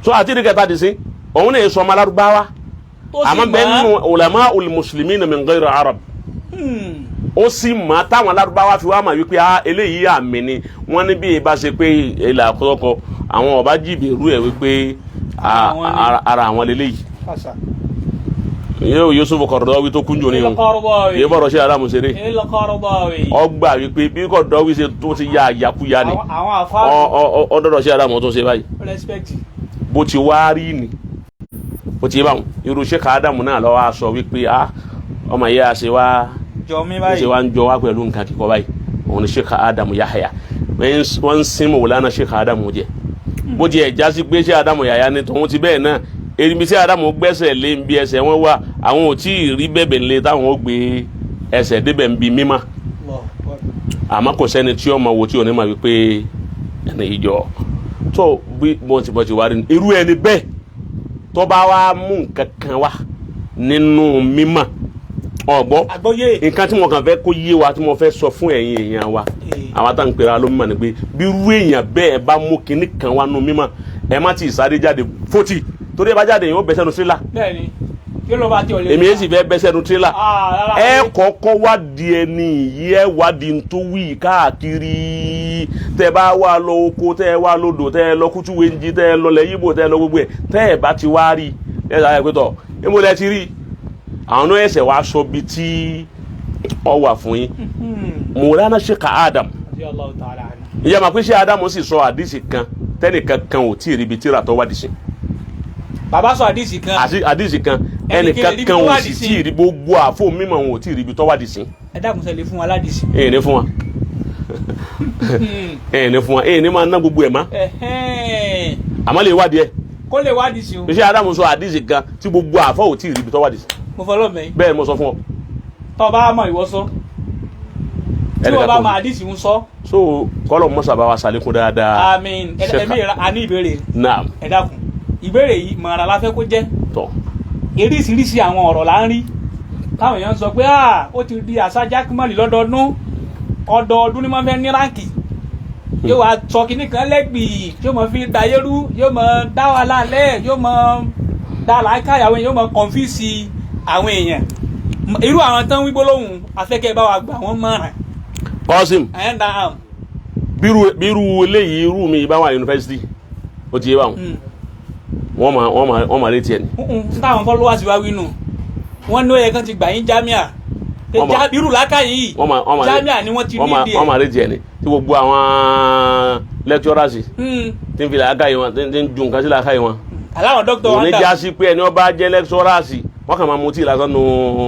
So àti rí kẹta dì sí, òun ní sọmọ Lárúbáwá. Tó sì Àmọ́ bẹ́ẹ̀ mọ̀. nínú ulama ul muslimina min ghayri arab, ó sì mọ̀ táwọn Lárúbáwá fi wá mà wípé ah, eléyìí àmì ni wọ́n ní. Bí ibà ṣe pé ilà àkọ́kọ́ àwọn ọba jìbìrú ẹ̀ wípé Àwọn ni. ara àwọn lélẹ́yìí. Kàṣà. Yóò Yusuf Qaradawi tó kúnjò ní o. Il-Qaradawi. Yìí bọ̀rọ̀ sí Adamu ṣeré. Il-Qaradawi. Ọgbà wípé bí Qaradawi ṣe tó ti ya àyàkúya ni. Àwọn àfa. Ọdọdọ sí Adamu tó ṣe báyìí. Respect. Bó ti wá rí ni bó ti yé báwọn irú Sheikh Adamu náà lọ́wọ́ a sọ wípé ah, ọmọ yìí a ṣe wá Jọ mí ṣe báyìí. wá ń jọ wá pẹ̀lú nǹkan kíkọ báyìí. Òun ni Sheikh Adamu Yahya, wọ́n ń sin Mawlana Sheikh Adamu jẹ. Bó ti ẹ̀ jásí pé Sheikh Adamu Yahya ni tòun ti bẹ́ẹ̀ náà, èmi tí Adamu gbẹ́sẹ̀ lé ń bí ẹsẹ̀ wọn wà, àwọn ò tí ì rí bẹ̀bẹ̀ lé táwọn ó gbé ẹsẹ̀ débẹ̀ ń bi mímọ́. Allahu Akbar. Àmọ́ kò sẹ́ni tí ó mọ̀ wo tí ò ní mọ̀ wípé ẹni ìjọ tó bí mo ti wá rí irú ẹni bẹ́ẹ̀ tó bá wá mú nǹkan kan wá nínú mímọ̀ ọ̀gbọ́. Àgbọ́yé. Nǹkan tí mo kàn fẹ́ kó yé wa, tí mo fẹ́ sọ fún ẹ̀yin èèyàn wa, àwọn tá à ń pera ló mímọ̀ ni pé bí irú èèyàn bẹ́ẹ̀ bá mú kinní kan wá nínú mímọ̀, ẹ má ti sáré jáde fótì, torí ẹ bá jáde, yẹn ó bẹ́ sẹ́nu tírélà. Bẹ́ẹ̀ni. Kí ló bá tí o lè. Èmi yẹn sì fẹ́ bẹ́ sẹ́nu tírélà. Ah, rárá. Ẹ kọ́kọ́ wádìí ẹni yìí, ẹ wádìí tó wí káàkiri. Tẹ bá wà lọ oko, tẹ wà lódò, tẹ lọ kútúwéńjì, tẹ lọ lẹ́yìnbó, tẹ lọ gbogbo ẹ, tẹ ẹ bá ti wá rí ẹ sáré pé tọ níbo lẹ ti rí, àwọn náà ẹsẹ̀ wá sọ bí tí ọ wà fún yín. Mawlana Sheikh Adam, Radiyallahu ta'ala anhu. ìyá máa pín Sheikh Adam sì sọ àdìsí kan tẹnìkan kan ò tí ì ríbi tíra tó wádìí sí. Bàbá sọ àdìsí kan. Àdìsí kan Ẹnìkan ẹnìkan ríbi kan tó ò wádìí sì sí. tí ì rí, gbogbo àfọ mímọ̀ wọn ò tí ì ríbi tó wádìí sí. Ẹ dákun, sẹ lè fún wa ládìsí? Èyí ni fún wa. Ẹ̀ ní fún wa, ẹ̀ ní máa ná gbogbo ẹ̀ má. Ẹ̀hẹ́n. Àmọ́ lè wádìí ẹ̀. Kó lè wádìí sí o. Iṣẹ́ Adamu sọ àdìsí kan tí gbogbo àfọ́ ò tí ì rí ibi tó wádìí sí. Mo fọlọ́ mẹ́yìn. Bẹ́ẹ̀ ni mo sọ fún ọ. Tọ́ bá mọ̀ ìwọ sọ, tí Ẹnìkan wọ́n bá kò mọ àdìsí ń sọ. So kọ́lọ̀ mọ́sà bá wa ṣàlékún dáadáa. Àmín. Ẹ̀mí a ní ìbéèrè. Naam. Ẹ dákun, ìbéèrè yìí mọ̀ràn la fẹ́ kó jẹ́. Tọ́. Oríṣiríṣi àwọn ọ̀rọ̀ là ń rí táwọn èèyàn ń sọ pé ah, ó ti di àṣà jákèmọ́lì lọ́dọọdún, ọdọọdún ni wọ́n fẹ́ ní ráǹkì, yóò wá sọ kinní kan lẹ́gbìí, yóò mọ fi dayérú, yóò mọ dá wa lálẹ́, yóò mọ dá làákàyà àwọn èèyàn, yóò mọ kọ̀nfíìsì àwọn èèyàn. Irú àwọn tán wí gbólóhùn afẹ́kẹ́ bá wa gbà wọ́n mọ̀ràn. Kọ́sìm. Ẹ̀ ń da àm. Bírú eléyìí, irú mi bá wà yunifásitì, ó ti yé báwọn, wọ́n máa létí ẹ̀ ni. Táwọn followers wa wí nù, wọ́n ní ó yẹ kán ti gbà yín jámíà. Irú làákàyè yìí, wọ́n máa jámíà ni wọ́n ti wọ́n máa ní wọ́n máa létí ẹ̀ ni tí gbogbo àwọn lecturers ìdí ẹ̀. tí ń fi làákàyè wọn, tí ń ju nǹkan sí làákàyè wọn. Aláwọ̀ dókítà Kò wọn ní dà. já sí pé ẹni ọba jẹ́ lecturers, wọ́n kàn máa mutí lásán nù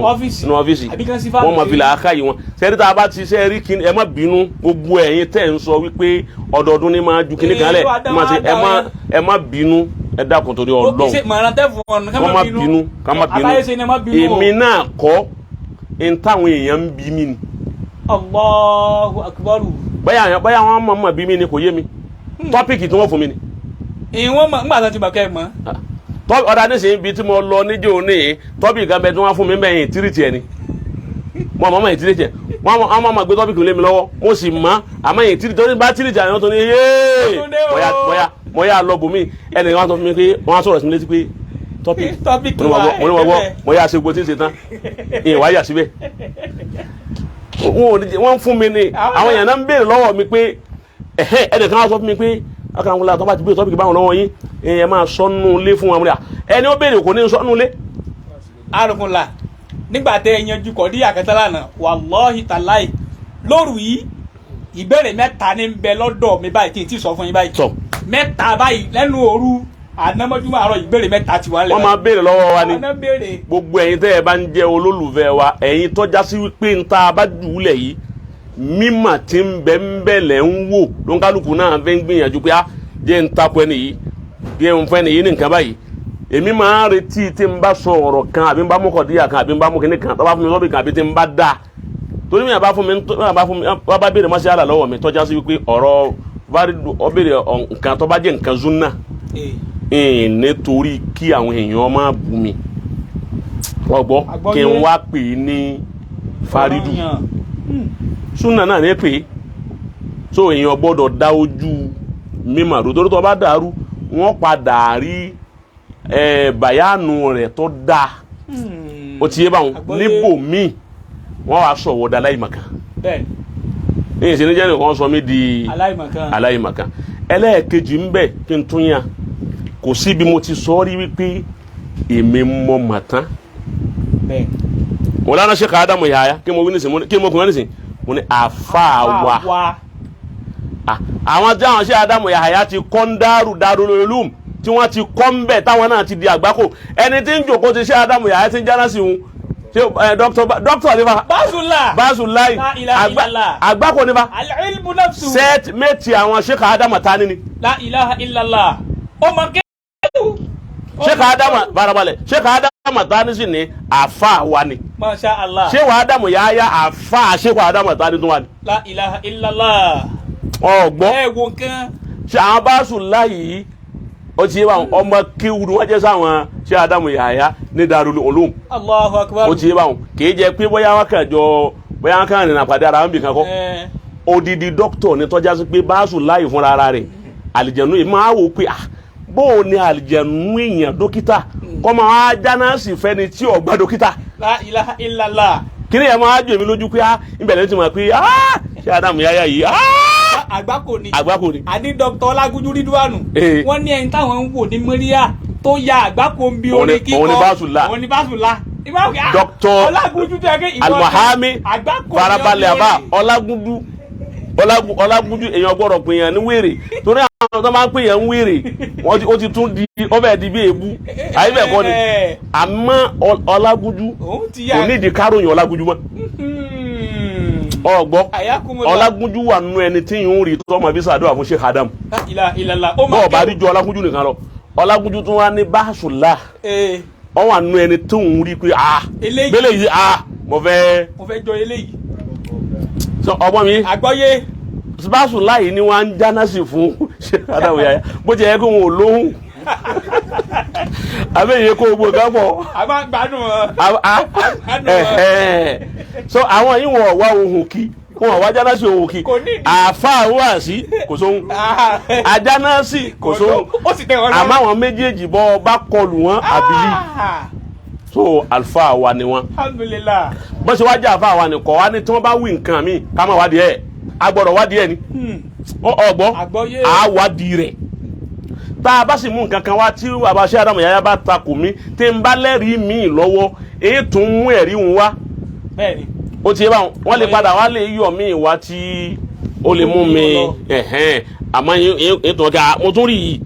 Ọ́fíìsì. nù ọ́fíìsì. Àbí kán sí fáànù Wọ́n máa fi sí. làákàyè wọn sẹ́rí tá a bá ti sẹ́rí kí ẹ má bínú, gbogbo ẹ̀yin tẹ̀ ń sọ wípé ọdọọdún ní máa ju kíní kan lẹ̀, Ee, wá dá ẹ má wá ṣe dá ẹ má bínú, ẹ dákun torí Ó kì í Ọlọ́run. ṣe mọ̀ràn tẹ́ fún ọ̀nà. Ká má bínú, ká má bínú. Àbáyé ṣe ni ẹ má bínú o. Èmi náà kọ́ n táwọn èèyàn ń bí mi ni. Allahu akbar. Báyà wọn mọ̀ mọ̀ bí mi ni, kò yé mi, topic tí wọ́n fún mi ni. Ìwọ́n mọ̀ ńgbà tó ti mọ̀ kẹ́ ẹ mọ̀. Tọ́ ọ̀dà nísìnyí, ibi tí mo lọ níjó ní topic kan bẹ tí wọ́n fún mi bẹ́yìn tírìtì ẹ̀ ni mo mọ̀ mọ̀ yìí tírìtì ẹ̀, wọ́n mọ̀ gbé topic lé mi lọ́wọ́, mo sì mọ̀ àmọ́ yìí tírìtì torí bá tírìtì àwọn tó ní yéé. Túndé o. Mọ̀yà mọ̀yà lọ bòmí, ẹnì kan sọ fún mi pé wọ́n á sọ̀rọ̀ sí mi létí pé topic. Topic Mo ní wa wọ́n gbọ́, mo ní wọ́n gbọ́. ẹ̀ Mo yà ṣe gbogbo tí ń ṣe tán, ìwà yà síbẹ̀. Wọn ò ní wọ́n fún mi ní àwọn èèyàn náà ń béèrè lọ́wọ́ mi pé ẹ̀hẹ́, ẹnìkan á sọ fún mi pé akànwó tó bá ti béèrè topic báwọn lọ́wọ́ yín, èèyàn máa sọnù lé fún wọn. Ẹni ó béèrè kò ní sọnù lé. Arukunla, nígbà tẹ ẹ yanjú kọ díyà kẹta lánàá, wàlọ́hì tàláì, lóru yìí ìbéèrè mẹ́ta ní ń bẹ lọ́dọ̀ mi báyìí tí n ti sọ fún yín báyìí. Tọ́. Mẹ́ta báyìí lẹ́nu òru ànámọ́júmọ́ àárọ̀, ìbéèrè mẹ́ta ti wà lẹ́wọ̀. Wọ́n máa béèrè lọ́wọ́ wa ni. Wọ́n béèrè. Gbogbo ẹ̀yin tẹ́ ẹ bá ń jẹ́ olólùfẹ́ wa, ẹ̀yin tọ́já sí wípé ń tá a bá jù ú lẹ̀ yìí, mímà tí ń bẹ ń bẹ lẹ̀ ń wò lóńkálùkù náà fẹ́ ń gbìyànjú pé á jẹ́ ń takò ẹni yìí, jẹ́ ń fẹ́ ẹni yìí ní nǹkan báyìí. Èmi máa ń retí tí ń bá sọ ọ̀rọ̀ kan, àbí ń bá mú kọ̀díyà kan, àbí ń bá mú kinní kan, tó bá fún mi lọ́bì kan, àbí tí ń bá dà torí mi àbá fún mi, àbá fún mi, wọ́n bá béèrè mọ́sí àlà lọ́wọ́ mi, tọ́já sí wípé ọ̀rọ̀ bá ọ béèrè nǹkan tó bá jẹ́ nǹkan zúnà nítorí kí àwọn èèyàn máa bú mi ọgbọ́. Àgbọ́yé. Kí n wá pè é ní faridu súnà náà ní pè é. So èèyàn gbọ́dọ̀ dá ojú mímọ̀ rú, torí tó bá dàrú, wọ́n padà rí bàyánu rẹ̀ tó dáa. Ó ti yé báwọn. Àgbọ́yé. Níbòmíì wọ́n wàá sọ̀wọ́ da aláìmọ̀kan. Bẹ́ẹ̀. Ní ìsìn jẹ́ nìkan sọ mí di aláìmọ̀kan. Aláìmọ̀kan. Ẹlẹ́ẹ̀kejì ń bẹ kí n tún yàn, kò sí bí mo ti sọ ọ́ rí wípé èmi mọ̀ mọ̀ tán. Bẹ́ẹ̀. Mo lánàá ṣe káádámù yàáyá kí mo wí nísìn, kí mo kùn wọ́n nísìn, mo ní àfáà wa. Wa. Ah, àwọn tí àwọn ṣe Ádámù Yahaya ti kọ́ ń dárú dárú lólùm tí wọ́n ti kọ́ ń bẹ̀, táwọn náà ti di àgbákò. Ẹni tí ń jòkó ti ṣe Ádámù Yahaya ti ń jáná sí òun ṣé ẹ dókítà nífa. Báṣùlá. Báṣùláì. La ilaha illallah. Àgbákò nífa. Al-ilmu nafsu. Set mate àwọn Sheikh Ádámù tani ni. La ilaha illallah, ó mọ kéwù. Sheikh Ádámù barabalẹ̀, Sheikh Ádámù tani sì ní àfa wa ni. Masha Allah. Sheikh Ádámù Yahaya, àfa Sheikh Ádámù tani tó wà ní. La ilaha illallah. Ọgbọ́n. Ẹ wo nǹkan. Ṣe àwọn Báṣùláì yìí, ó ti yé báwọn, ọmọ kéwù ni wọ́n jẹ́ sáwọn ṣé Ádámù Yahaya ní Darul Ulum. Allahu akbar. Ó ti yé báwọn, kì í jẹ́ pé bóyá wọn kàn jọ, bóyá wọn kàn rìnnà pàdé ara wọn bì kan kọ́. Odidi dókítà ní tọ́já sí pé Báṣùláì fúnra ara rẹ̀ àlìjẹ̀nu yìí máa wò pé ah, bó o ní àlìjẹ̀nu èèyàn dókítà kọ́ máa jáná sí fẹ́ni tí ò gba dókítà. La ilaha illallah. Kí ni ẹ̀ máa jù èmi lójú pé ah, ìbẹ̀rẹ̀ ti mọ̀ pé ah, ṣé Ádámù Yahaya yìí ah, Àgbákò ni. Àgbákò ni. Àní Dr. Ọlágúnjú Rídíwánù. Wọ́n ní ẹni táwọn ń wò ní Mọ́ríà tó ya àgbákò ń bi orin kíkọ. Òun ni Báṣùlá. Òun ni Báṣùlá. Dr. Ọlágúnjú tó yẹ kí ìwọ Almuhami. àgbákò ni. Farabalẹ̀ àbá. Ọdún. Ọlágúndú Ọlágúnjú, èèyàn gbọ́dọ̀ pè yàn ní wèrè, torí àwọn tó máa ń pè yàn ní wèrè, wọ́n ti ó ti tún di ó fẹ́ di bí èébú, àyè bẹ́ẹ̀ kọ́ ni. Àmọ́ Ọlágúnjú Òun ti ya. kò nídìí káròyìn Ọlágúnjú mọ́. Ọgbọ́ Ayakumullah. Ọlágúnjú wà nínú ẹni tí yìí ń rí tọ́mọ bí sàdúrà fún Sheikh Adam. La ilaha illallah. Ó máa Bọ́ọ̀ bá rí ju Ọlágúnjú nìkan lọ, Ọlágúnjú tún wá ní báṣùlá. Ọ wà nínú ẹni tí ń rí pé a Eléyìí. bẹ́lẹ̀ yìí a mo fẹ́. Mo fẹ́ jọ eléyìí. Sọ ọgbọ́n mi. Àgbọ́yé. Báṣùlá yìí ni wọ́n á ń jáná sí fún Sheikh Adam Yahya, bó ti yẹ kó wọn ò lóhùn abẹ́yẹ kó gbogbo nǹkan pọ̀. A máa ń gbádùn wọn. So àwọn yìí wọ́n wá ohun kí wọ́n wá jáná sí ohun kí. Kò ní ìdí. Àáfàá wà sí kò sóhun, ajáná sí kò sóhun. Ó sì tẹ̀ wọ́n lọ́rùn. Àmọ́ àwọn méjèèjì bọ́ bá kọlù wọn àbílí. So àlùfáà wa ni wọn. Alhamdulillah. Bó ṣe wá jẹ́ àlùfáà wa ni kọ̀ wá ní tí wọ́n bá wí nǹkan mi ká má wádìí ẹ̀, a gbọ́dọ̀ wádìí ẹ̀ ni. Ọgbọ́. Àgbọ́yé. A wádìí rẹ̀. Tá a bá sì mú nǹkan kan wá tí bàbá ṣé Adamu Yahya bá takò mí, tí n bá lẹ́rìí mi lọ́wọ́, èyí tún mú ẹ̀rí òun wá. Bẹ́ẹ̀ni. Ó ti yé báwọn, wọ́n lè padà wá lè yọ̀ mí wá tí ó lè mú mi ẹ̀hẹ́n, àmọ́ ètò ọ̀gá mo tún rí yìí,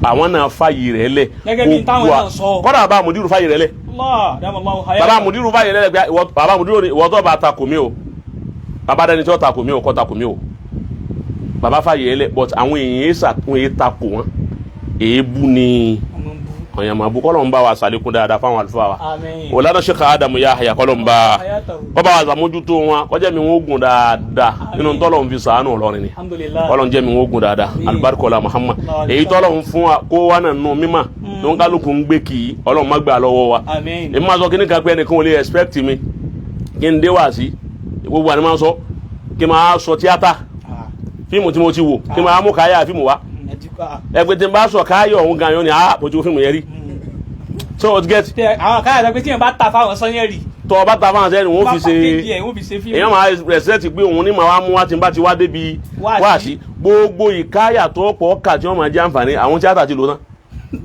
àwọn náà fàyè rẹ̀ lẹ̀. Gẹ́gẹ́ bí táwọn náà sọ. Kọ́dà bàbá àmùdírù fàyè rẹ̀ lẹ̀. Allah dàmọ́ hayata. Bàbá àmùdírù fàyè rẹ̀ lẹ̀ pé bàbá àmùdírù ni ìwọ tó bá takò mí o, bàbá dẹni tí ó takò mí o, kọ́ takò mí o. Bàbá fàyè rẹ̀ lẹ̀, but àwọn èèyàn èsà kún èé takò wọn, èébú ni ọ̀yàn máa bú. Kọ́lọ̀ ń bá wa sàlékún dáadáa fáwọn àlùfáà wa. Àmín. Wòlánà Sheikh Adamu Yahya, kọ́lọ̀ ń bá Hayatahu. kọ́ bá wa sàmójútó wọn, kọjá mi wọ́n gùn dáadáa nínú tọ́lọ̀ ń fi sàánù Ọlọ́rin ni. Alhamdulillah. Kọ́lọ̀ ń jẹ́ mi wọ́n gùn dáadáa. Àmín. Alibarikola Muhammad. Allahu Èyí tọ́lọ̀ ń fún wa kó wa náà nù mímà tó ń kálukú ń gbé kì í, Ọlọ́run má gbà lọ́wọ́ wa. Àmín. Èmi máa sọ kí ní kan pé ẹnìkan ò lè expect mi kí n dé wá sí gbogbo àni máa sọ kí n máa sọ tíátà, fíìmù tí mo ti wò, kí n máa mú káyà fíìmù wá. Ẹgbẹ́ tí n bá sọ káyọ̀ ọ̀hún gan yóò ní ah, mo ti wo fíìmù yẹn rí. So o ti get. Tẹ àwọn káyà sọ pé tí yẹn bá ta fáwọn sanyẹ́rì. Tọ́ ọ bá ta fáwọn sẹ́ni wọ́n fi ṣe Pákéjì ẹ̀ wọ́n fi ṣe fíìmù. Èèyàn máa rẹ̀sẹ̀tì pé òun ní màá wá mú wá tí n bá ti wá débi Wáàsí. wáàsí, gbogbo ìkáyà tó pọ̀ kà tí wọ́n máa jẹ́ àǹfààní àwọn tíátà ti lò tán.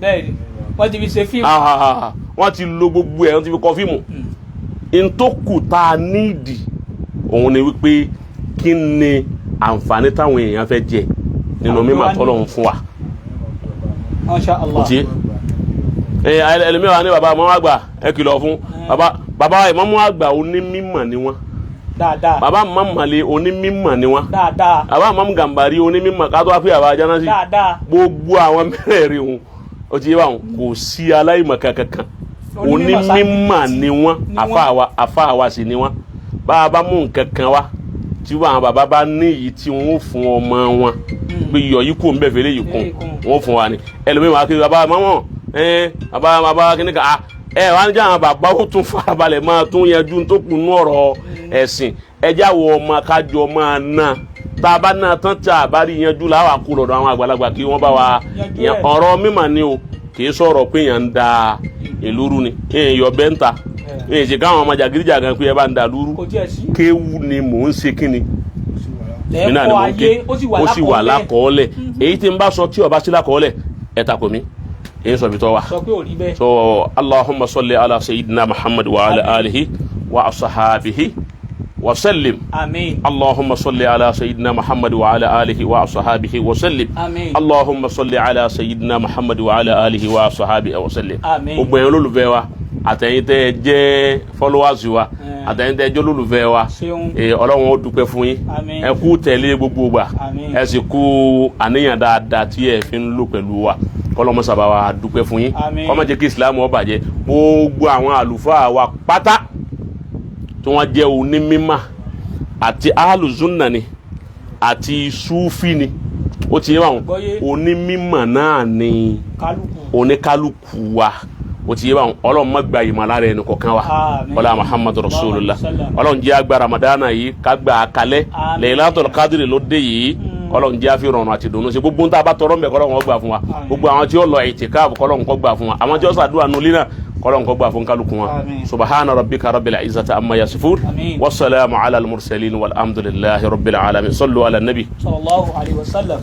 Bẹ́ẹ̀ni, wọ́n ti fi ṣe fíìmù. Ah, wọ́n ti lo gbogbo ẹ̀, wọ́n ti fi kọ fíìmù. Ntòkù tá a níìdì òun ni wípé kí ni àǹfààní táwọn èèyàn fẹ́ jẹ nínú Àwọn mímọ̀ wa ní. tọ́lọ́run fún wa. Masha Allah. Kò tí ẹ ẹlòmíràn ní baba ìmọ̀mú àgbà, ẹ kìlọ̀ fún baba. Baba ìmọ̀mú àgbà onímọ̀ ni wọ́n. Dáadáa. Baba mọ̀mọ́lẹ̀ onímọ̀ ni wọ́n. Dáadáa. Baba mọ̀mú Gàmbàrí onímọ̀, kátó wá pé baba Jánásì. Dáadáa. Gbogbo àwọn mẹ́rẹ̀ẹ̀rin wọn, ó ti yé báwọn, kò sí aláìmọ̀ kankan. Onímọ̀ Onímọ̀ ni wọ́n. Ni wọ́n. Àfa wa, àfa wa sì ni wọ́n. Bá a bá mú nǹkan kan wá tí àwọn bàbá bá ní èyí tí wọ́n ó fún ọmọ wọn pé iyọ̀ yìí kù ń bẹ̀ fẹ́lẹ́ yìí kún, Eléyìí kún. wọ́n fún wa ni. Ẹlòmíràn wá kiri bàbá mọ́mọ́ ẹ bàbá bàbá kíní ká ẹ wá ní jáwọn bàbá ó tún farabalẹ̀ máa tún yanjú tó kù nú ọ̀rọ̀ ẹ̀sìn. Ẹjẹ́ àwọn ọmọ kájọ máa ná tá a bá ná tán, tá a bá rí yanjú làwọn àkú lọ́dọ̀ àwọn àgbàlagbà kí wọ́n bá wa Yanjú yan ẹ̀. Ọ̀rọ̀ mímọ̀ ni o, kì í sọ̀rọ̀ pé yàn ń da ìlú rú ni, èèyàn yọ bẹ́ńtà, èèyàn sì káwọn ọmọ jàgídíjàgan pé ẹ bá ń da lúrú. Kò tiẹ̀ sí. Kéwú ni mò ń ṣe kíni èmi náà ni Lẹ́ẹ̀kọ́ mò ń ké. ayé ó sì wà Ó sì wà lákọọ́lẹ̀. lákọọ́lẹ̀. Èyí tí n bá sọ tí ó bá sí lákọọ́lẹ̀, ẹ takò mí, èyí sọ fi tọ́ wa. Sọ pé ò rí bẹ́ẹ̀. So Allahumma salli ala sayyidina Muhammad wa ala alihi wa ashabihi wa sallim. Àmín. Allahumma salli ala sayyidina Muhammad wa ala alihi wa ashabihi wa sallim. Àmín. Allahumma salli ala sayyidina Muhammad wa ala alihi wa ashabihi wa sallim. Àmín. Gbogbo ẹ̀yin olólùfẹ́ wa, àtẹ̀yin tẹ́ ẹ jẹ́ followers wa, àtẹ̀yin tẹ́ ẹ jẹ́ olólùfẹ́ wa, Ṣeun. Ọlọ́run ó dúpẹ́ fún yín. Àmín. Ẹ kú tẹ̀lé gbogbo gbà. Àmín. Ẹ sì kú àníyàn dáadáa tí ẹ fi ń lò pẹ̀lú wa. Kọ́lọ́mọ sábà wa dúpẹ́ fún yín. Àmín. Kó má jẹ́ kí Islam ó bàjẹ́. Gbogbo àwọn àlùfáà wa pátá tí wọ́n jẹ́ onímímà, àti alùzúnà ni àti súfì ni, ó ti yé báwọn. Gbọ́yé. Onímímà náà ni Kálukú. oníkálukú wa, ó ti yé báwọn. Ọlọ́run má gba ìmọ̀ lára ẹnì kọ̀ọ̀kan wa. Àmín. Ọlá Muhammadu Rasulullah. Sallam. Ọlọ́run jẹ́ àgbà Ramadana yìí ká gbà á kalẹ̀. Àmín. Laylatul Qadri ló dé yìí. Kọ́lọ́run jẹ́ àfi rọrùn àti dùnú sí gbogbo ń tá a bá tọrọ ń bẹ̀, kọ́lọ́run ó gbà fún wa. Àmín. Gbogbo àwọn tí ó lọ ìtìkáàfù, kọ́lọ́run kó gbà fún wa. Àwọn tí ó ṣàdúrà nulí náà, kọ́lọ́run kó gbà fún kálukú wa. Àmín. Subhana rabbika rabbil izzati amma yasifun. Àmín. Wasalaamu ala al-mursalin walhamdulillahi rabbil alamin. Sallu ala nabi. Sallallahu alayhi wa sallam.